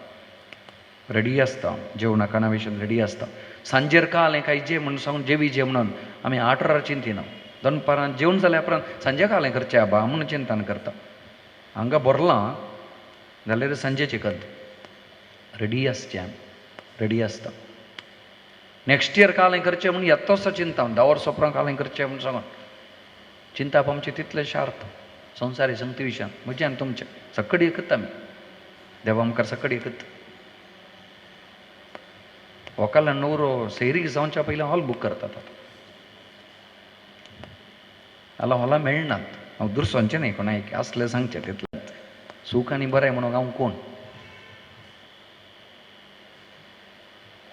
रेडी आसता जेवणा खाणा विशयान रेडी आसता. सांजेर कालें काय जे म्हणून सांगून जेवी जे म्हणून आमी 8 वरां चिंतिना. दनपारां जेवण जाल्या उपरांत सांजे कालें करचें आबा म्हणून चिंतन करता. हांगा भरलां जाल्यार सांजेचें करता, रेडी आसचें आमी, रेडी आसता. नेक्स्ट इयर कालें करचें म्हणून येतोसो चिंता, 10 वर्सां उपरांत कालें करचें म्हणून सांगून चिंताप आमचें तितलें शार्प. संवसारी संगती विशयान म्हजें आनी तुमचें सकड एकत आमी देवा मुखार सकड एकत. व्हंकल आनी न्हवरो सैरीक जावच्या पयलीं हॉल बूक करतात. आतां हॉलां मेळनात. हांव दुरसोंचें न्हय कोणाक आसलें सांगचें तितलेंच. सूख आनी बरें म्हणून हांव कोण.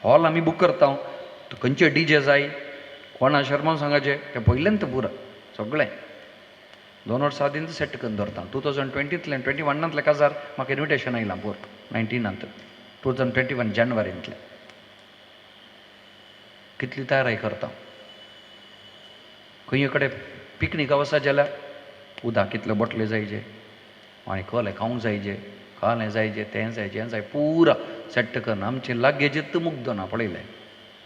हॉल आमी बूक करता, खंयचे डीजे जाय कोणा शर्मा सांगाचें तें पयल्यान पुरा सगळें 2 वर्सां आदीं सेट करून दवरता. 2020तलें 21नांतलें काजार म्हाका इन्विटेशन आयलां पोर 19नांत 2021 जानेवारींतलें. कितली तयारी करता. खंय कडेन पिकनीक वचत जाल्यार उदक कितले बोटले जायचे आनी कहलें खावंक जायचे, कहलें जायचे, तें जायचें, हें जाय, पुरा सेट करून आमचें लागेज मुग्दना पळयलें.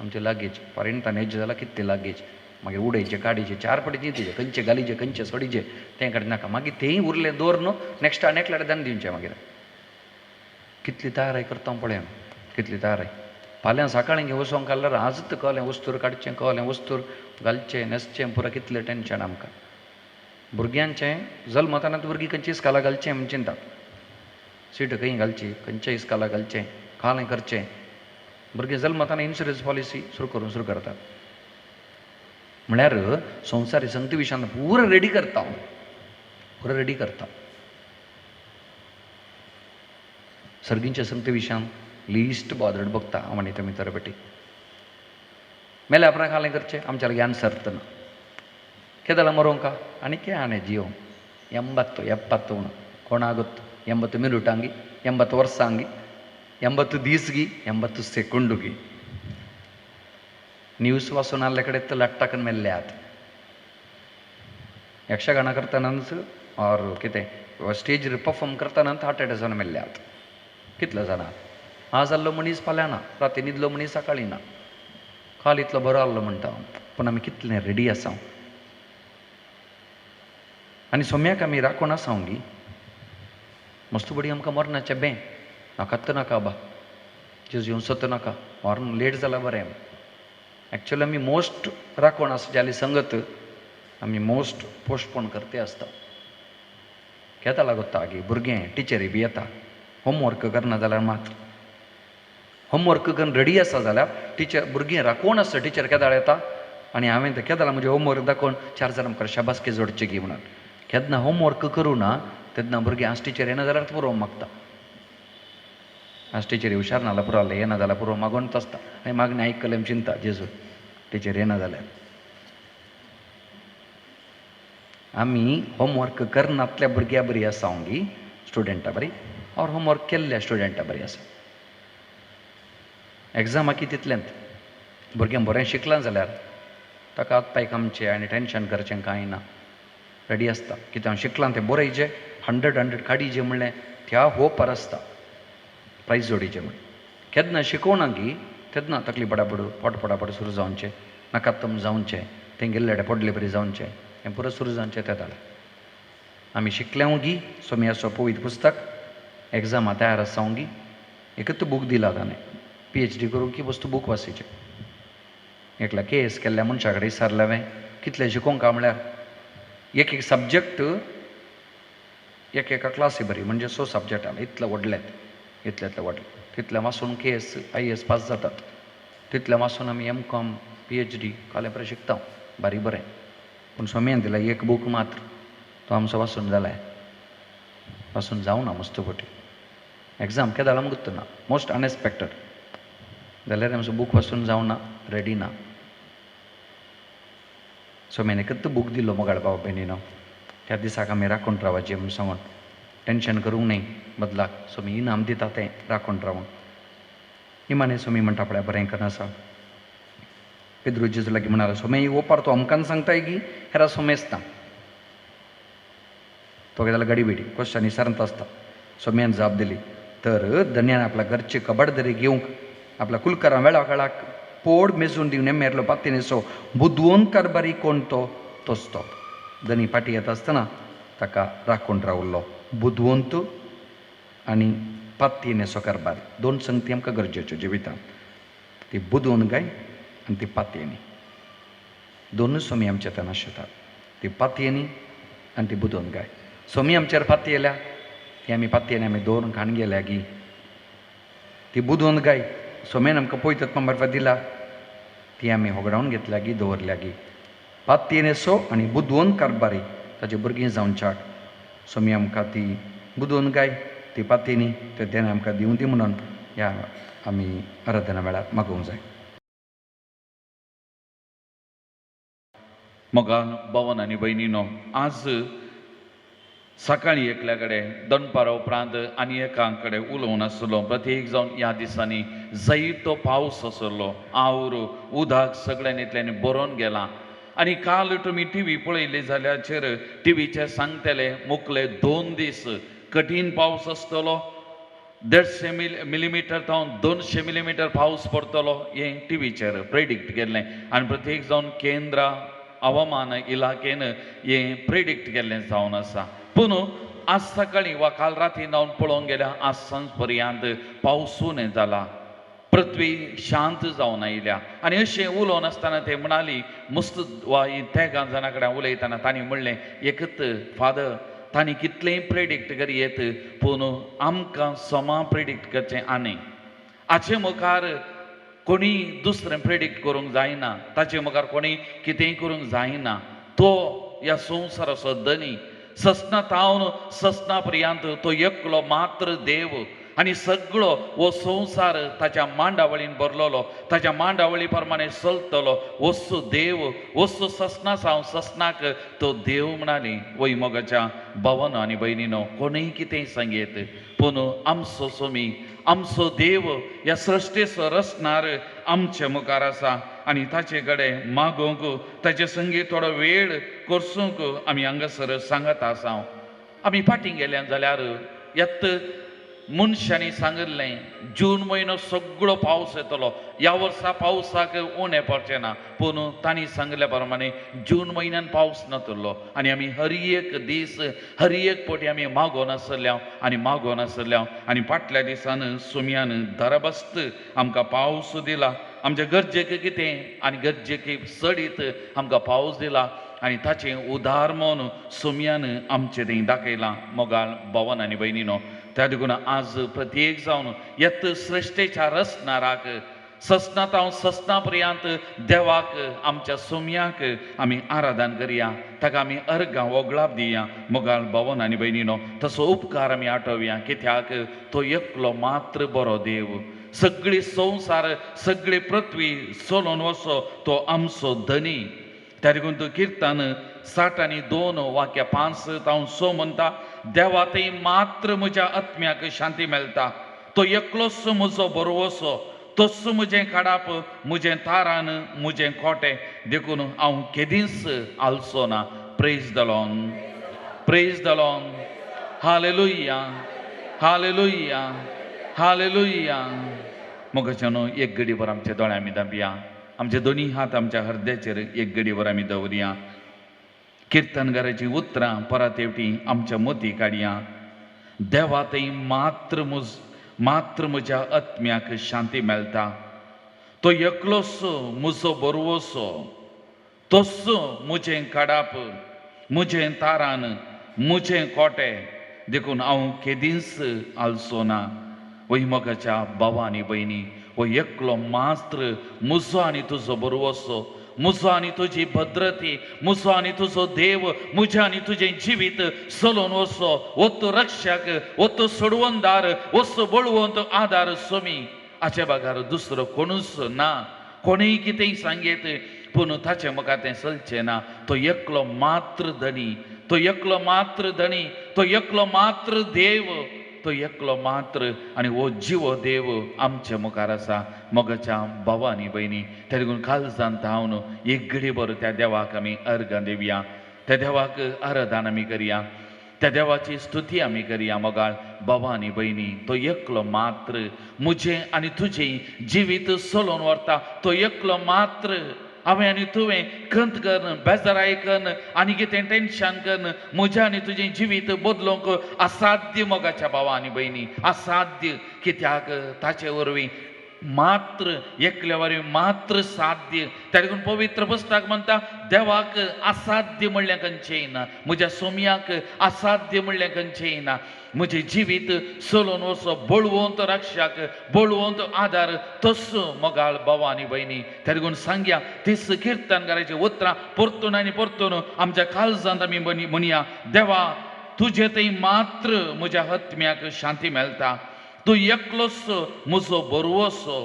आमचें लागेज पर्यंतान हेज जाल्यार कितलें लागेज मागीर उडयचें काडीचें 4 पटी चिंतीचें खंयचे घालीचे खंयचे सोडीचे तें काडूं नाका. मागीर तेंय उरलें दवर न्हू नेक्स्ट आनी एकल्याक दान दिवचें. मागीर कितली तयारी करता पळय आमी, कितली तयारी. फाल्यां सकाळीं घेवन वचोंक काडल्यार आजच कहलें वस्तूर काडचें, कहलें वस्तूर घालचें, न्हेसचें, पुरा कितलें टेंशन आमकां. भुरग्यांचें जल्मताना भुरगीं खंयची इस्काला घालचें म्हूण चिंता, सीट खंय घालची, खंयच्या इस्काला घालचें, कालें करचें. भुरगीं जल्मताना इन्शुरन्स पॉलिसी सुरू करून सुरू करतात. म्हळ्यार संवसारी संगती विशयान पुरो रेडी करता, पुरो रेडी करता. सर्गींच्या संगती विशयान लिस्ट बॉदर्ड बघता हांव आनी तुमी तर बेटी. मेल्या उपरांत कालें करचें आमच्या लागीं आन्सर ना. केदला मरोंका आनी के आणे जियो 80 70 कोणागొత్తు 80 ಮಿನಿಟಾಂಗಿ 80 ವರ್ಷಾಂಗಿ 80 दीसगी 80 सेकंडुगी. न्यूज वाचून आसले कडेन लट्टाकन मेल्ले आत. यक्षगाना करतनाच ऑर कितें स्टेजीर परफॉर्म करतनाच हार्ट अटॅक जावन मेल्ले आत. कितले जाणां आज आहलो मनीस फाल्यां ना, राती न्हिदलो मनीस सकाळीं ना. काल इतलो बरो आहलो म्हणटा हांव, पूण आमी कितलें रेडी आसा. आनी सोम्याक आमी राखून आसा गी मस्त बडी आमकां मरणाचें बें नाकात नाका बा जेजू येवचो तर नाका, मरण लेट जाला बरें. एक्चुअली आमी मोस्ट राखून आसा जाली संगत आमी मोस्ट पोस्टपोन करते आसता. केता लागता गी भुरगें टिचरी बी येता होमवर्क करना जाल्यार मात होमवर्क करून रेडी आसा जाल्यार टिचर भुरगीं राखून आसता. टिचर केदाळ येता आनी हांवें तें केदाळ म्हजें होमवर्क दाखोवन 4 जाणां मुखार शाबासकी जोडची गी म्हणून. केन्ना होमवर्क करूं ना तेन्ना भुरगीं आज टिचर येना जाल्यार पुरो मागता. आज टिचरी हुशार ना जाल्यार पुरो जालें, येना जाल्यार पुरो मागोनच आसता. आनी मागणें आयकलें चिंता जेजू टिचर येना जाल्यार. आमी होमवर्क करनातल्या भुरग्यां बरी आसा गी स्टुडंटा बरी ऑर होमवर्क केल्ल्या स्टुडंटा बरी आसा. एग्जामाक तितलेंत भुरग्यां बरें शिकलां जाल्यार ताका हात पांय कामचें आनी टेंशन करचें कांय ना, रेडी आसता. कितें हांव शिकलां तें बरयचें, 100 काडीचें म्हणलें त्या होपार आसता प्रायज जोडीचें म्हण. केन्ना शिकोवना गी तेन्ना तकली पडापड पोट पडापड सुरू जावचें, नाकातम जावचें, तें गेल्ले पडले बरी जावचें, हें पुरो सुरू जावचें तें जालें. आमी शिकल्या गी सोमयाचो पवित्र पुस्तक एग्जामा तयार आसा गी एकच बूक दिला ताणें PhD करूंक की वस्तू बूक वासीचें. एकल्या केस केल्ल्या मनशा कडेन विचारलें हांवें कितलें शिकोवंक काय म्हळ्यार एक एक सब्जॅक्ट एक एका क्लासी बरी म्हणजे 6 सब्जॅक्ट आहा इतले व्हडले इतले इतले व्हडले तितलें वाचून केस IAS पास जातात. तितलें वाचून आमी MCom PhD कालें बरें शिकता बारीक बरें. पूण स्वामीन दिला एक बूक मात्र तो आमचो वाचून जालाय, वाचून जावना मस्त पटी एग्जाम केदाळ आमकां ना मोस्ट अनएक्सपेक्टेड जाल्यार आमचो बूक वाचून जावना रेडी ना. सोम्यान एकच बूक दिलो मोगाळ भाव भयणीनो, त्या दिसाक आमी राखून रावाचें म्हूण सांगून टेंशन करूंक न्हय, बदलाक सोमी इनाम दिता तें राखून रावून. निमाणें सोमी म्हणटा पळय बरें करून आसा. पेद्रू जेजू लागीं म्हणालो, सोमे ही ओपार तूं आमकां सांगताय की हेरा सोमेस्तां? तो जाल्यार गडीबिडी क्वेश्चन विचारंत आसता. सोम्यान जाप दिली, तर धन्यान आपल्या घरची खबरदारी घेवंक आपल्या कुलकरां वेळा काळाक पोड मेजून दिवन मेरलो पात्तीनेसो बुदवंत कारभारी कोण तो तोच तो. धनी फाटीं येता आसतना ताका राखून रावल्लो. बुदवंत आनी पात्तीनेसो कारभार, दोन संगती आमकां गरजेच्यो जिवितांत, ती बुदवंत गाय आनी ती पातयेनी. दोनूय सोमी आमच्या थंय आशितात, ती पातयेनी आनी ती बुदवंत गाय. सोमी आमचेर पातयेल्या ती आमी पातयेनी आमी दवरून खाण गेल्या गी. ती बुदवंत गाय सोम्यान आमकां पयतत्मा मार्फत दिला, ती आमी होगडावन घेतल्या गी, दवरल्या गी. पातयेनेसो आनी बुदवंत कारभारी ताचे भुरगीं जावच्याक सोमी आमकां ती बुदवंत गाय, ती पातयेनी ते देणे आमकां दिवं दी म्हणून ह्या आमी आराधना वेळार मागोवंक जाय. मोगान भवन आनी भयणीनो, आज सकाळीं एकल्या कडेन दनपारा उपरांत आनी एका कडेन उलोवन आसलो. प्रत्येक जावन ह्या दिसांनी जायतो पावस आसलो, our उदक सगळ्यांनी इतल्यांनी भरोन गेलां. आनी काल तुमी टिवी पळयली जाल्यार टिवीचेर सांगतले मुखले 2 दीस कठीण पावस आसतलो, 150 मिलीमिटर जावन 200 मिलीमिटर पावस पडटलो हें टिवीचेर प्रेडिक्ट केल्लें. आनी प्रत्येक जावन केंद्र हवामान इलाखेन हें प्रेडिक्ट केल्लें जावन आसा. पूण आज सकाळीं वा काल राती जावन पळोवंक गेल्यार आज सांज पर्यंत पावस उणें जाला, पृथ्वी शांत जावन आयल्या. आनी अशें उलोवन आसतना ते म्हणाली मुस्त वा तेगां जाणां कडेन उलयतना तांणी म्हणलें, एकच फादर तांणी कितलेंय प्रेडिक्ट करयेत पूण आमकां समा प्रेडिक्ट करचें आनी हाचे मुखार कोणी दुसरें प्रेडिक्ट करूंक जायना, ताचे मुखार कोणी कितेंय करूंक जायना. तो ह्या संवसाराचो धनी, ससना तावन ससना पर्यंत तो एकलो मात्र देव आनी सगळो हो संवसार ताच्या मांडावळीन भरलेलो, ताच्या मांडावळी प्रमाणे चलतलो वस्तू देव, वस्तू ससना सावन ससनाक तो देव म्हणाली. वय मोगाच्या भावानो आनी भयणीनो, कोणूय कितेंय सांगयेत पूण आमचो सोमी, आमचो देव ह्या सृश्टेचो रचणार आमचे मुखार आसा आनी ताचे कडेन मागोवंक, ताचे संगी थोडो वेळ करसूंक आमी हांगासर सांगत आसा. आमी फाटीं गेल्या जाल्यार येत मनशांनी सांगिल्लें जून म्हयनो सगळो पावस येतलो, ह्या वर्सा पावसाक उणें पडचें ना, पूण तांणी सांगिल्ल्या प्रमाणे जून म्हयन्यान पावस नातलो. आनी आमी हर एक दीस हर एक पटी आमी मागोवन आसल्या आनी मागोवन आसल्या. आनी फाटल्या दिसान सुम्यान दरबस्त आमकां पावस दिला, आमच्या गरजेक कितें आनी गरजेक चडीत आमकां पावस दिला आनी ताचें उदार म्हूण सुम्यान आमचें थंय दाखयलां. मोगाळ भवन आनी भयणीनो, त्या देखून आज प्रत्येक जावन येत सृश्टेच्या रचणाराक ससना तावन ससना पर्यंत देवाक आमच्या सोम्याक आमी आराधन करया, ताका आमी अर्गां वगळाप दिया. मोगाळ भवन आनी भयणीनो, तसो उपकार आमी आठोवया, कित्याक तो एकलो मात्र बरो देव, सगळी संवसार सगळी पृथ्वी चलोवन वचो तो आमचो धनी. त्या देखून तो किर्तन 62 वाक्य 5 तावन 6 म्हणटा, देवा थंय मात्र म्हज्या आत्म्याक शांती मेळटा, तो एकलोच म्हजो बरोवसो, तोच म्हजें काडाप, म्हजें तारान, म्हजें खोटें, देखून हांव केदींच आलचो ना. Praise the Lord, praise the Lord, hallelujah, hallelujah, hallelujah. मोगाच्यानो, एक घडीभर आमच्या दोळ्यां आमी धांपया, आमचे दोनी हात आमच्या हृदयाचेर एक घडीभर आमी दवरया. किर्तनगाराचीं उतरां परत एकटी आमच्या मती काडया. देवा थंय मात्र मात्र म्हज्या आत्म्याक शांती मेळटा, तो एकलोच म्हजो बरोवसो, तोच म्हजें काडाप, म्हजें तारान, म्हजें कोटें, देखून हांव केदींच आलचो ना. वय मोगाच्या भावा आनी भयणी, हो एकलो मात्र म्हजो आनी तुजो बरोवसो, म्हजो आनी तुजी भद्रती, म्हजो आनी तुजो देव, म्हजें आनी तुजें जिवीत चलोवन वचो. हो तूं रक्षक, हो तूं सोडवणदार, हो तूं बळवंत आदार सोमी. हाचे बगर दुसरो कोणूच ना. कोणूय कितेंय सांगयेत पूण ताचें मुखार तें चलचें ना. तो एकलो मात्र धनी, तो एकलो मात्र धनी, तो एकलो मात्र देव, तो एकलो मात्र आनी हो जिवो देव आमचे मुखार आसा. मोगाच्या भावा आनी भयणी, त्या देखून काळजांत हांव एक घडी बरो त्या देवाक आमी अर्गां दिवया, त्या देवाक आराधन आमी करया, त्या देवाची स्तुती आमी करया. मोगाळ भावा आनी भयणी, तो एकलो मात्र म्हजें आनी तुजें जिवीत चलोवन व्हरता. तो एकलो मात्र हांवें आनी तुवें खंत करून, बेजाराय करून आनी कितें टेंशन करून म्हजें आनी तुजें जिवीत बदलूंक असाध्य. मोगाच्या भावा आनी भयणी, असाध्य. कित्याक ताचे वरवीं मात्र, एकल्या वरवीं मात्र साध्य. त्या देखून पवित्र पुस्तक म्हणटा देवाक असाध्य म्हणलें खंयचें ना, म्हज्या सोम्याक असाध्य म्हणलें खंयचें ना. म्हजें जिवीत चलोवन वचो बळवंत रक्षाक, बळवंत आदार तसो मोगाळ भावा आनी भयणी. त्या देखून सांगया तीस किर्तनकाराची उतरां परतून आनी परतून आमच्या काळजांत आमी म्हणया, देवा तुजे थंय मात्र म्हज्या आत्म्याक शांती मेळटा. तूं एकलोच म्हजो बरवसो,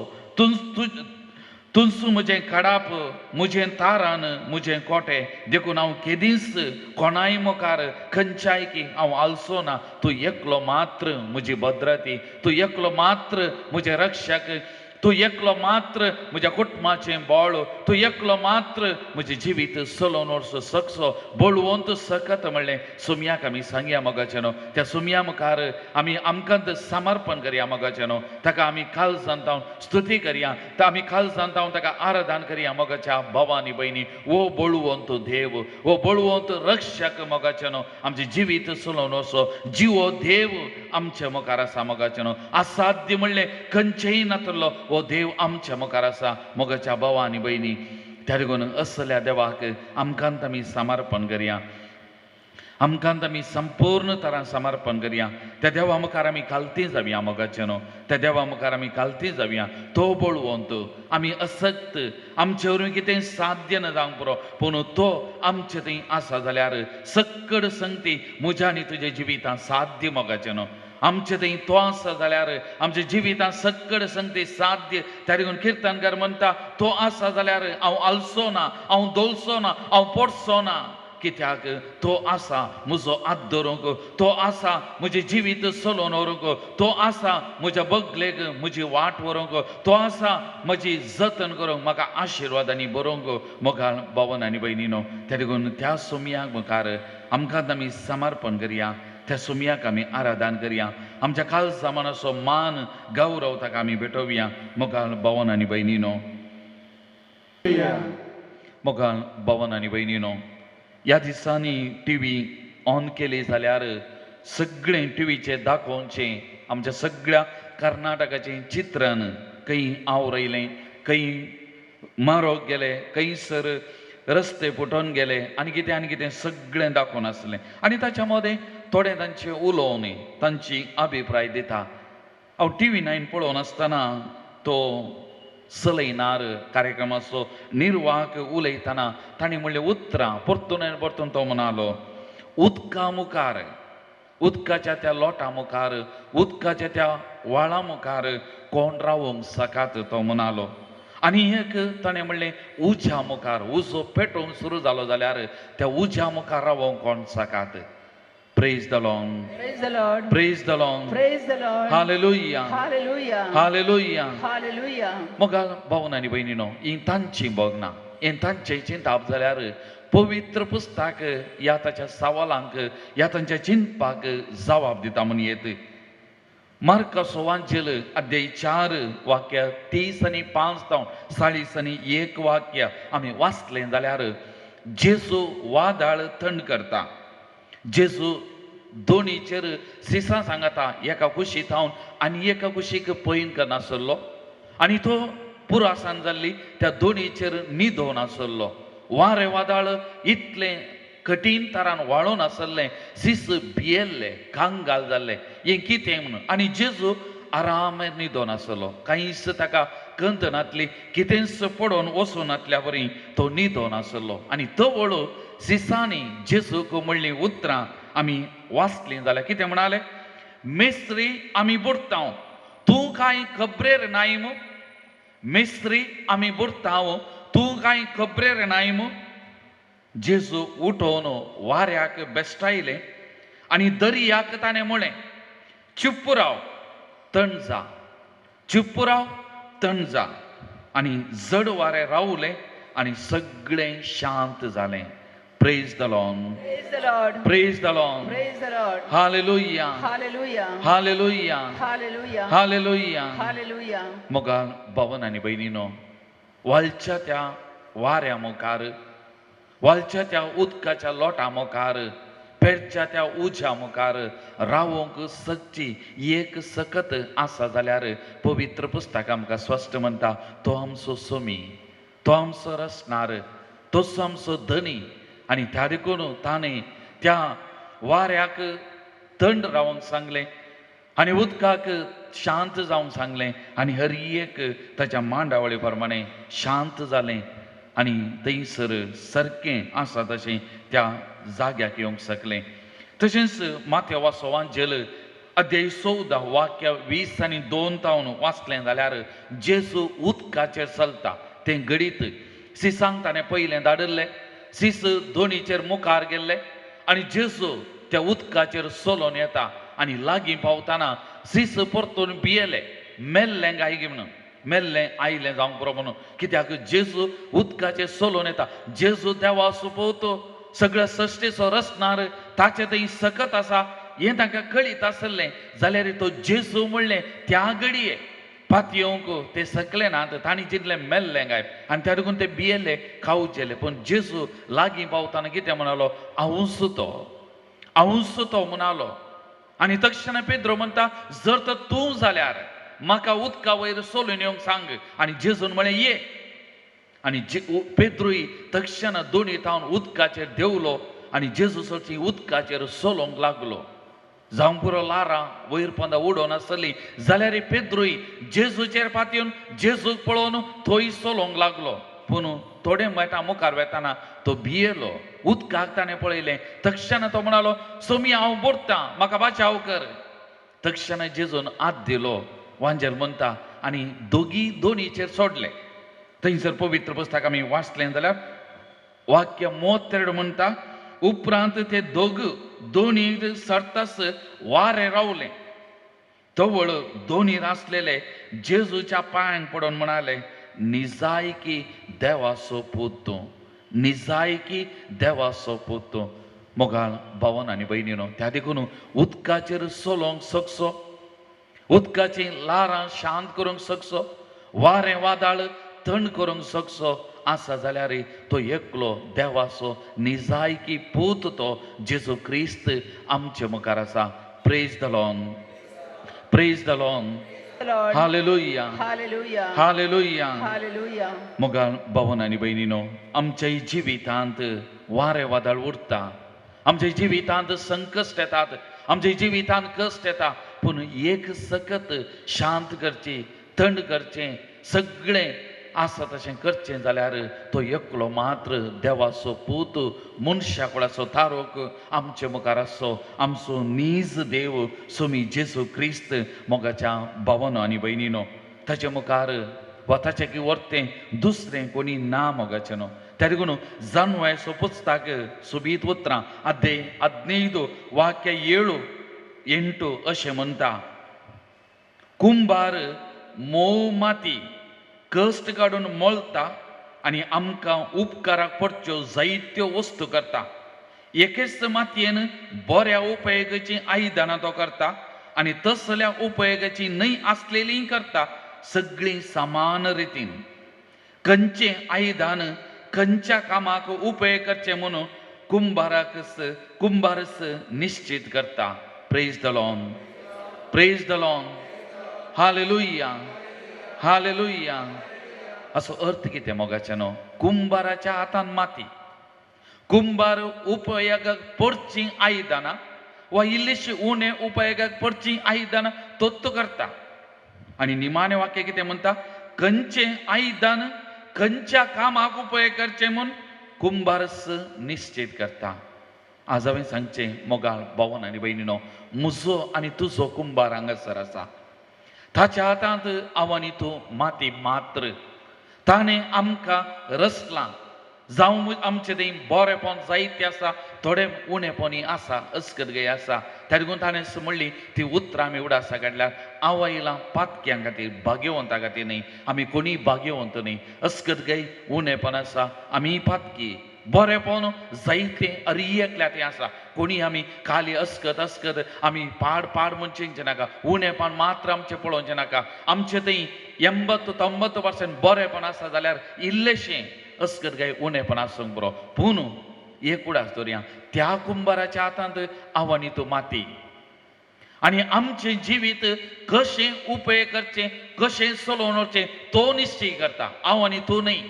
तुंच म्हजें काडाप, म्हजें तारान, म्हजें कोटें. देखून हांव केदींच कोणाय मुखार खंयच्याय की हांव आलसो ना. तूं एकलो मात्र म्हजी भद्रती, तूं एकलो मात्र म्हजें रक्षक, तूं एकलो मात्र म्हज्या कुटुंबाचें बळ, तूं एकलो मात्र म्हजें जिवीत चलोवन व्हरचो सकसो बळवंत सकत म्हणलें सोम्याक आमी सांगया. मोगाचें न्हू, त्या सोम्या मुखार आमी आमकां समर्पण करया. मोगाचें न्हू, ताका आमी काळजांत स्तुती करया, आमी काळजांत ताका आराधन करया. मोगाच्या भावा आनी भयणी, ओ बळवंत देव, ओ बळवंत रक्षक, मोगाचें न्हू आमचें जिवीत चलोवन वचो जिवो देव आमच्या मुखार आसा. मोगाचें न्हू, असाध्य म्हणलें खंयचेंय नातलो हो देव आमच्या मुखार आसा. मोगाच्या भावा आनी भयणी, त्या देखून असल्या देवाक आमकां आमी समर्पण करया, आमकां आमी संपूर्ण तरान समर्पण करया. त्या देवा मुखार आमी कालती जावया. मोगाचें न्हू, त्या देवा मुखार आमी कालती जावया. तो बळवंत, आमी असक्त, आमचे वरवीं कितें साध्य ना जावंक पुरो, पूण तो आमचे थंय आसा जाल्यार सक्कड संगती म्हज्या आनी तुज्या जिवितांत साध्य. मोगाचें न्हू, आमचे थंय तो आसा जाल्यार आमच्या जिवितांत सक्कड संगती साध्य. त्या देखून किर्तनकार म्हणटा, तो आसा जाल्यार हांव आलसो ना, हांव दोलसो ना, हांव पडचो ना. कित्याक तो आसा म्हजो हात धरूंक, तो आसा म्हजें जिवीत चलोवन व्हरूंक, तो आसा म्हज्या बगलेक म्हजी वाट व्हरूंक, तो आसा म्हजी जतन करूंक, म्हाका आशिर्वादांनी बरोवंक. मोगाळ भावन आनी भयणीनो, त्या देखून त्या सोम्याक मुखार आमकां आमी समर्पण करया, त्या सोम्याक आमी आराधन करया, आमच्या काळजा मनाचो मान गौरव ताका आमी भेटोवया. मोगाळ भावन आनी भयणीनो, मोगाळ भावन आनी भयणीनो, ह्या दिसांनी टी व्ही ऑन केली जाल्यार सगळें टिवीचेर दाखोवचें आमच्या सगळ्या कर्नाटकाचें चित्रण, खंय आवरयलें, खंय मारोक गेले, खंयसर रस्ते फुटोवन गेले आनी कितें आनी कितें सगळें दाखोवन आसलें. आनी ताच्या मदें थोडें तांचें उलोवणें, तांची अभिप्राय दिता. हांव टी व्ही 9 पळोवन आसतना तो सलयनार कार्यक्रमाचो निर्वाहक उलयतना ताणें म्हणलें उतरां परतून आनी परतून तो म्हणालो, उदका मुखार, उदकाच्या त्या लोटा मुखार, उदकाच्या त्या व्हाळा मुखार कोण रावोंक सकात तो म्हणालो. आनी एक ताणें म्हणलें, उज्या मुखार, उजो पेटोवंक सुरू जालो जाल्यार त्या उज्या मुखार रावोंक कोण सकात. Praise the Lord. Praise the Lord. Praise the Lord. Praise the Lord. Hallelujah. Hallelujah. Hallelujah. Hallelujah. मोगाळ भावन आनी भयणीनो, ही तांची भोगना, हें तांचें चिंताप जाल्यार पवित्र पुस्तक ह्या ताच्या सवालांक, ह्या तांच्या चिंतपाक जबाब दिता म्हूण येत. मार्काचो वांजेल अध्याय 4 वाक्य 30 आनी 5 जावन 40 आनी 1 वाक्य आमी वाचलें जाल्यार जेजू वादळ थंड करता. जेजू दोनीचेर सिसां सांगता, एका कुशीत हांव आनी एका कुशीक पयन करनासलो आनी तो पुरासान जाल्ली त्या दोनीचेर न्हिदोन आसलो. वारें वादळ इतलें कठीण तरान वाळोन आसलें, सीस भियेल्ले, कांगाल जाल्ले, हें कितें म्हणून. आनी जेजू आरामेर न्हिदोन आसलो, कांयच ताका कंत नातली, कितेंच पडोवन वचूं नातल्या वरी तो न्हिदोन आसलो. आनी तवळ सिसांनी जेजूक म्हणलीं उतरां आमी वाचलीं जाल्यार कितें म्हणाले, मेस्त्री आमी बुडटाव, तूं कांय खबरेर नाय मू? मेस्त्री आमी बुडटाव, तूं कांय खबरेर नाय मू? जेजू उठोवन वाऱ्याक बेश्टायलें आनी दर्याक ताणें म्हळें, चुप्प राव, थंड जा, चुप्प राव, थंड जा. आनी जड वारें रावलें आनी सगळें शांत जालें. Praise the Lord. Praise the Lord. Praise the Lord. Praise the Lord. Hallelujah. Hallelujah. Hallelujah. Hallelujah. Hallelujah. Hallelujah. मोगाल भवन आनी भयणीनो, वालच्या त्या वाऱ्या मुखार, वालच्या त्या उदकाच्या लोटा मुखार, पेडच्या त्या उज्या मुखार रावोंक सकची एक सकत आसा जाल्यार पवित्र पुस्तक आमकां स्पश्ट म्हणटा, तो आमचो सोमी, तो आमचो रचणार, तोच आमचो धनी. आनी त्या देखून ताणें त्या वाऱ्याक थंड रावंक सांगलें आनी उदकाक शांत जावंक सांगलें आनी हर एक ताच्या मांडावळी प्रमाणे शांत जालें आनी थंयसर सारकें आसा तशें त्या जाग्याक येवंक शकलें. तशेंच माथ्या वांजेल अध्याय 14 वाक्य 20 आनी 2 तावन वाचलें जाल्यार जेजू उदकाचेर चलता तें घडीत सिसांक ताणें पयलें धाडिल्लें, सीस दोणीचेर मुखार गेल्ले आनी जेजू त्या उदकाचेर चलोवन येता आनी लागीं पावतना सीस परतून भियेले, मेल्लें काय म्हणून, मेल्लें आयलें जावंक पुरो म्हणून. कित्याक जेजू उदकाचेर चलोवन येता. जेजू देवा सुपूत, सगळ्या सश्टीचो रचणार, ताचें थंय सकत आसा हें तांकां कळीत आसलें जाल्यार तो जेजू म्हणलें त्या घडये पातयेवंक ते सकले नात, तांणी जितलें मेल्लें काय आनी त्या देखून ते भियेले, खावचेले. पूण जेजू लागीं पावतना कितें म्हणालो, हांवूच तो, हांवूच तो म्हणालो. आनी तक्षण पेद्रो म्हणटा, जर तर तूं जाल्यार म्हाका उदका वयर सोलून येवंक सांग. आनी जेजून म्हळें ये. आनी पेद्रूय तक्षण दोनी थावन उदकाचेर देंवलो आनी जेजू सरची उदकाचेर सोलोंक लागलो. जावं पुरो लारां वयर पोंदा उडोवन आसली जाल्यार पेद्रूय जेजूचेर पातयेवन जेजूक पळोवन थंय सोलोंक लागलो. पूण थोडे मेटां मुखार वेतना तो भियेलो, उदकाक ताणें पळयलें. तक्षण तो म्हणालो, सोमी हांव बुडटां, म्हाका बाचाव कर. तक्षण जेजून हात दिलो, वांजेल म्हणटा, आनी दोगी दोनीचेर सोडले. थंयसर पवित्र पुस्तक आमी वाचलें जाल्यार वाक्य 32 म्हणटा, उपरांत ते दोग दोनी सरतास वारें रावलें. तवळ दोनी आसलेले जेजूच्या पांयांक पडून म्हणाले, निजायकी देवाचो पूत तूं, निजायकी देवाचो पूत तूं. मोगाळ भावन आनी भयणीनो, त्या देखून उदकाचेर चलोवंक शकचो, उदकाचीं लारां शांत करूंक शकचो, वारें वादाळ थंड करूंक शकचो आसा जाल्यार तो एकलो देवाचो निजायकी पूत तो जेजू क्रिस्त आमचे मुखार आसा. Praise the Lord. Praise the Lord. Lord. Hallelujah. Hallelujah. Hallelujah. Hallelujah. मोगाळ भावन आनी भयणीनो, आमच्या जिवितांत वारें वादळ उरता, आमच्या जिवितांत संकश्ट येतात, आमच्या जिवितांत कश्ट येता, पूण एक सकत शांत करची, थंड करचें, सगळें आसा तशें करचें जाल्यार तो एकलो मात्र देवाचो पूत, मनशा कुळाचो तारोक आमचे मुखार आसचो, आमचो नीज देव सोमी जेजू क्रिस्त. मोगाच्या भावानो आनी भयणीनो, ताचे मुखार वा ताचे की वर्तें दुसरें कोणी ना मोगाचें न्हू. त्या देखून जानवायचो पुस्तक सोबीत उतरां अध्याय 15 वाक्य 7 8 अशें म्हणटा, कुंभार मोव माती कश्ट काडून मळटा आनी आमकां उपकाराक पडच्यो जायत्यो वस्तू करता. एकेच मातयेन बऱ्या उपयोगाचीं आयदनां तो करता आनी तसल्या उपयोगाची न्हय आसलेलीं करता, सगळीं समान रितीन. खंयचें आयदन खंयच्या कामाक उपयोग करचें म्हणून कुंभारच निश्चीत करता. Praise the Lord. Praise the Lord. Hallelujah. Hallelujah. असो अर्थ कितें मोगाचें न्हू, कुंभाराच्या हातान माती, कुंभार उपयोगाक पडचीं आयदनां वा इल्लीशी उणें उपयोगाक पडचीं आयदनां तोत्त करता. आनी निमाणें वाक्य कितें म्हणटा, खंयचें आयदन खंयच्या कामाक उपयोग करचें म्हूण कुंभारच निश्चीत करता. आज हांवें सांगचें मोगाळ भावन आनी भयणीनो, म्हजो आनी तुजो कुंभार हांगासर आसा. ताच्या हातांत हांव आनी तूं माती मात्र. ताणें आमकां रचलां. जावं आमचें थंय बरेंपण जायतें आसा, थोडें उणेपणी आसा, अस्कत गय आसा. त्या देखून ताणें म्हणली ती उतरां आमी उडासा काडल्यार आवयलां पातक्यां खातीर, भाग्यवंता खातीर न्ही. आमी कोणीय भाग्यवंत न्ही, अस्कत गय उणेपण आसा, आमी पातकी. बरेंपण जायतें अरी एकल्या तें आसा. कोणी आमी खाली अस्कत अस्कत आमी पाड पाड म्हूण चिंतचें नाका, उणेपण मात्र आमचें पळोवचें नाका. आमचें थंय 80-90% बरेंपण आसा जाल्यार इल्लेशें अस्कत काय उणेपण आसूंक बरो. पूण एक उडास दवरया, त्या कुंबाराच्या हातांत हांव आनी तूं माती, आनी आमचें जिवीत कशें उपयोग करचें, कशें चलोवन वचचें तो निश्चय करता, हांव आनी तूं न्हय.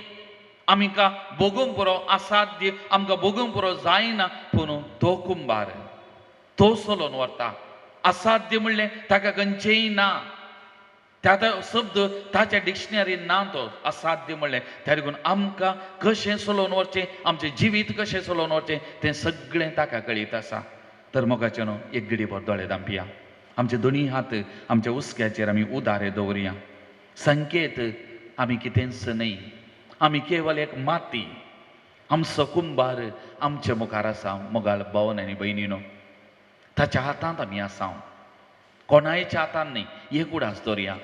आमकां भोगूंक पुरो असाध्य, आमकां भोगूंक पुरो जायना, पूण तो कुंबार तो चलोवन व्हरता. असाध्य म्हणलें ताका खंयचेंय ना, त्या शब्द ताच्या डिक्शनरीन ना तो असाध्य म्हणलें. त्या देखून आमकां कशें चलोवन व्हरचें, आमचें जिवीत कशें चलोवन व्हरचें तें सगळें ताका कळीत आसा. तर मोगाचें न्हू एक घडीभर दोळे धांपया, आमचे दोनी हात आमच्या हुस्क्याचेर आमी उदारे दवरया. संकेत आमी कितेंच न्हय, आमी केवल एक माती. आमचो कुंबार आमचे मुखार आसा. मोगाळ भावन आनी भयणीनो, ताच्या हातांत आमी आसा, कोणायच्या हातांत न्हय. एक उडास दवरया,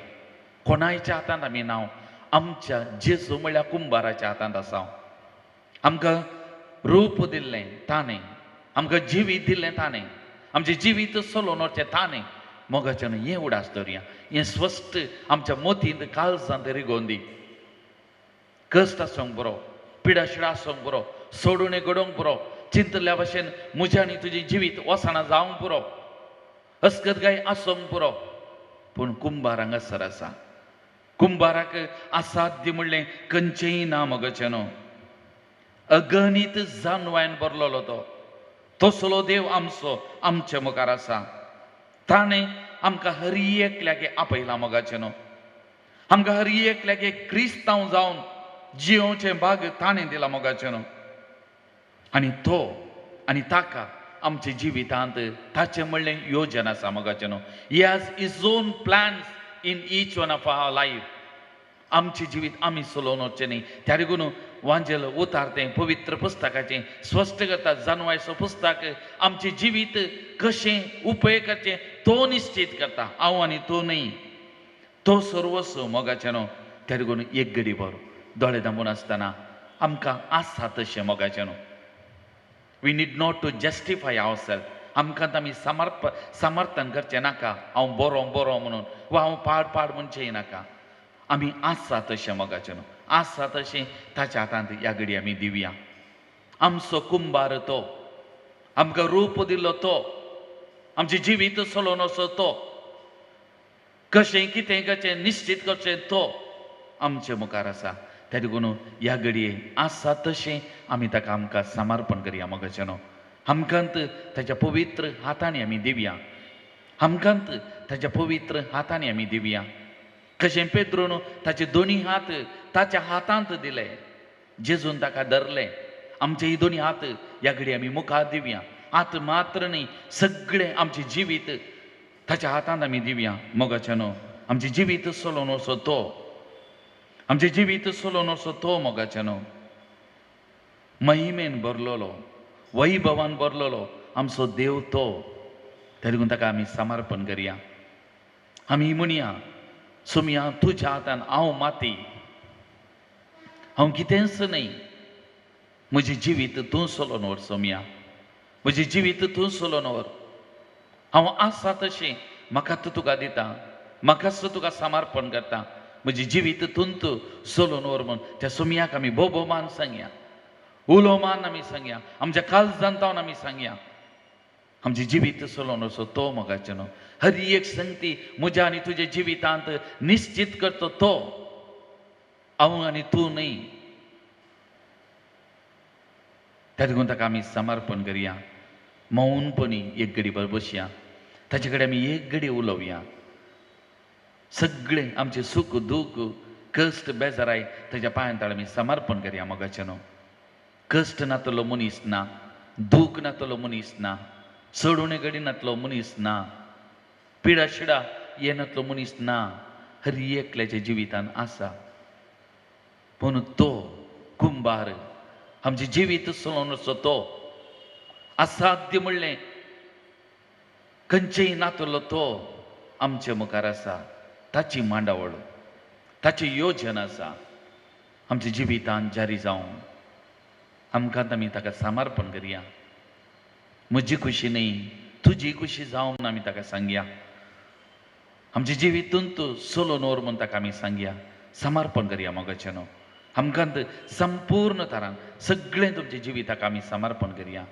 कोणायच्या हातांत आमी नांव, आमच्या जेजू म्हळ्यार कुंबाराच्या हातांत आसा. आमकां रूप दिल्लें ताणें, आमकां जिवीत दिल्लें ताणें, आमचें जिवीत चलोवन वचचें ताणें. मोगाचें न्हू हें उडास दवरया, हें स्पश्ट आमच्या मतींत काळजांत रिगोवन दी. कश्ट आसूंक बरो, पिडाशिडा आसूंक बरो, सोडून घडोवंक पुरो, चिंतल्या भशेन म्हजें आनी तुजें जिवीत वसना जावंक पुरो, अस्कत गाय आसूंक पुरो, पूण कुंबार हांगासर आसा. कुंबाराक असाध्य म्हणलें खंयचेंय ना. मोगाचें न्हू अगणीत जानवायन भरलेलो तो, तसलो देव आमचो आमचे मुखार आसा. ताणें आमकां हर एकल्याक आपयला. मोगाचें न्हू आमकां हर एकल्याक क्रिस्तांव जावन जियोवचें भाग ताणें दिलां. मोगाचें न्हू आनी तो आनी ताका आमच्या जिवितांत ताचें म्हणलें योजन आसा. मोगाचें न्हू he has his own plans in each one of our life. आमचें जिवीत आमी चलोवन वचचें न्ही. त्या देखून वांजेल उतार तें पवित्र पुस्तकाचें स्पश्ट करता. जानवायचो पुस्तक आमचें जिवीत कशें उपयोग करचें तो निश्चीत करता, हांव आनी तूं न्हय. तो सर्वस्व. मोगाचें न्हू त्या देखून एक घडी भर दोळे धांपून आसतना आमकां आसा तशें. मोगाचें न्हू we need not to justify our self. आमकां आमी समर्थन करचें नाका, हांव बरो बरो म्हणून वा हांव पाड पाड म्हणचें नाका. आमी आसा तशें, मोगाचें न्हू आसा तशें ताच्या हातांत ह्या घडी आमी दिवया. आमचो कुंबार तो, आमकां रूप दिल्लो तो, आमचें जिवीत चलोवन वचो तो, कशें कितें करचें निश्चीत करचें तो आमचे मुखार आसा. त्या देखून ह्या घडये आसा तशें आमी ताका आमकां समर्पण करया. मोगाचें न्हू आमकां ताच्या पवित्र हातांनी आमी दिवया, आमकां ताच्या पवित्र हातांनी आमी दिवया. कशें पेद्रून ताचे दोनी हात ताच्या हातांत दिले, जेजून ताका धरले, आमचे ही दोनी हात ह्या घडी आमी मुखार दिवया. हात मात्र न्ही, सगळें आमचें जिवीत ताच्या हातांत आमी दिवया. मोगाचें न्हू आमचें जिवीत चलोवन वचो तो, आमचें जिवीत चलोवन वचो तो. मोगाचें न्हू महिमेन भरलेलो, वैभवान भरलेलो आमचो देव तो. त्या देखून ताका आमी समर्पण करया. आमी म्हणया, सोमया तुज्या हातान हांव माती, हांव कितेंच न्हय, म्हजें जिवीत तूं चलोवन व्हर. सोमया म्हजें जिवीत तूं चलोवन व्हर. हांव आसा तशें म्हाका तूं तुका दिता, म्हाकाच तुका समर्पण करता, म्हजें जिवीत तूं तूं चलोवन व्हर म्हूण त्या सोमयाक आमी भोवभोवमान सांगया, उलोमान आमी सांगया, आमच्या काळजांत आमी सांगया. आमचें जिवीत चलोवन वचो तो. मोगाचें न्हू हर एक संगती म्हज्या आनी तुज्या जिवितांत निश्चीत करतो तो, हांव आनी तूं न्हय. त्या देखून ताका आमी समर्पण करया. मौनपणी एक घडी भर बसया, ताचे कडेन आमी एक घडी उलोवया. सगळें आमचें सूख दूख कश्ट बेजाराय ताच्या पांयां ताळ आमी समर्पण करया. मोगाचें न्हू कश्ट नातलो मनीस ना, दूख नातलो मनीस ना, चड घडी नातलो मनीस ना, पिडा शिडा येनातलो मनीस ना. हर एकल्याच्या जिवितान आसा. पूण तो कुंभार आमचें जिवीत चलोवन आसचो तो असाध्य म्हणलें खंयचेय नातलो तो आमचे मुखार आसा. ताची मांडावळ, ताची योजना आसा आमच्या जिवितान जारी जावं. आमकां आमी ताका समर्पण करया. म्हजी खुशी न्ही, तुजी खुशी जावन आमी ताका सांगया. आमच्या जिवितून तूं चलोवन व्हर म्हूण ताका आमी सांगया. समर्पण करया मोगाचें न्हू. आमकां संपूर्ण तरान सगळें तुमच्या जिविताक आमी समर्पण करया.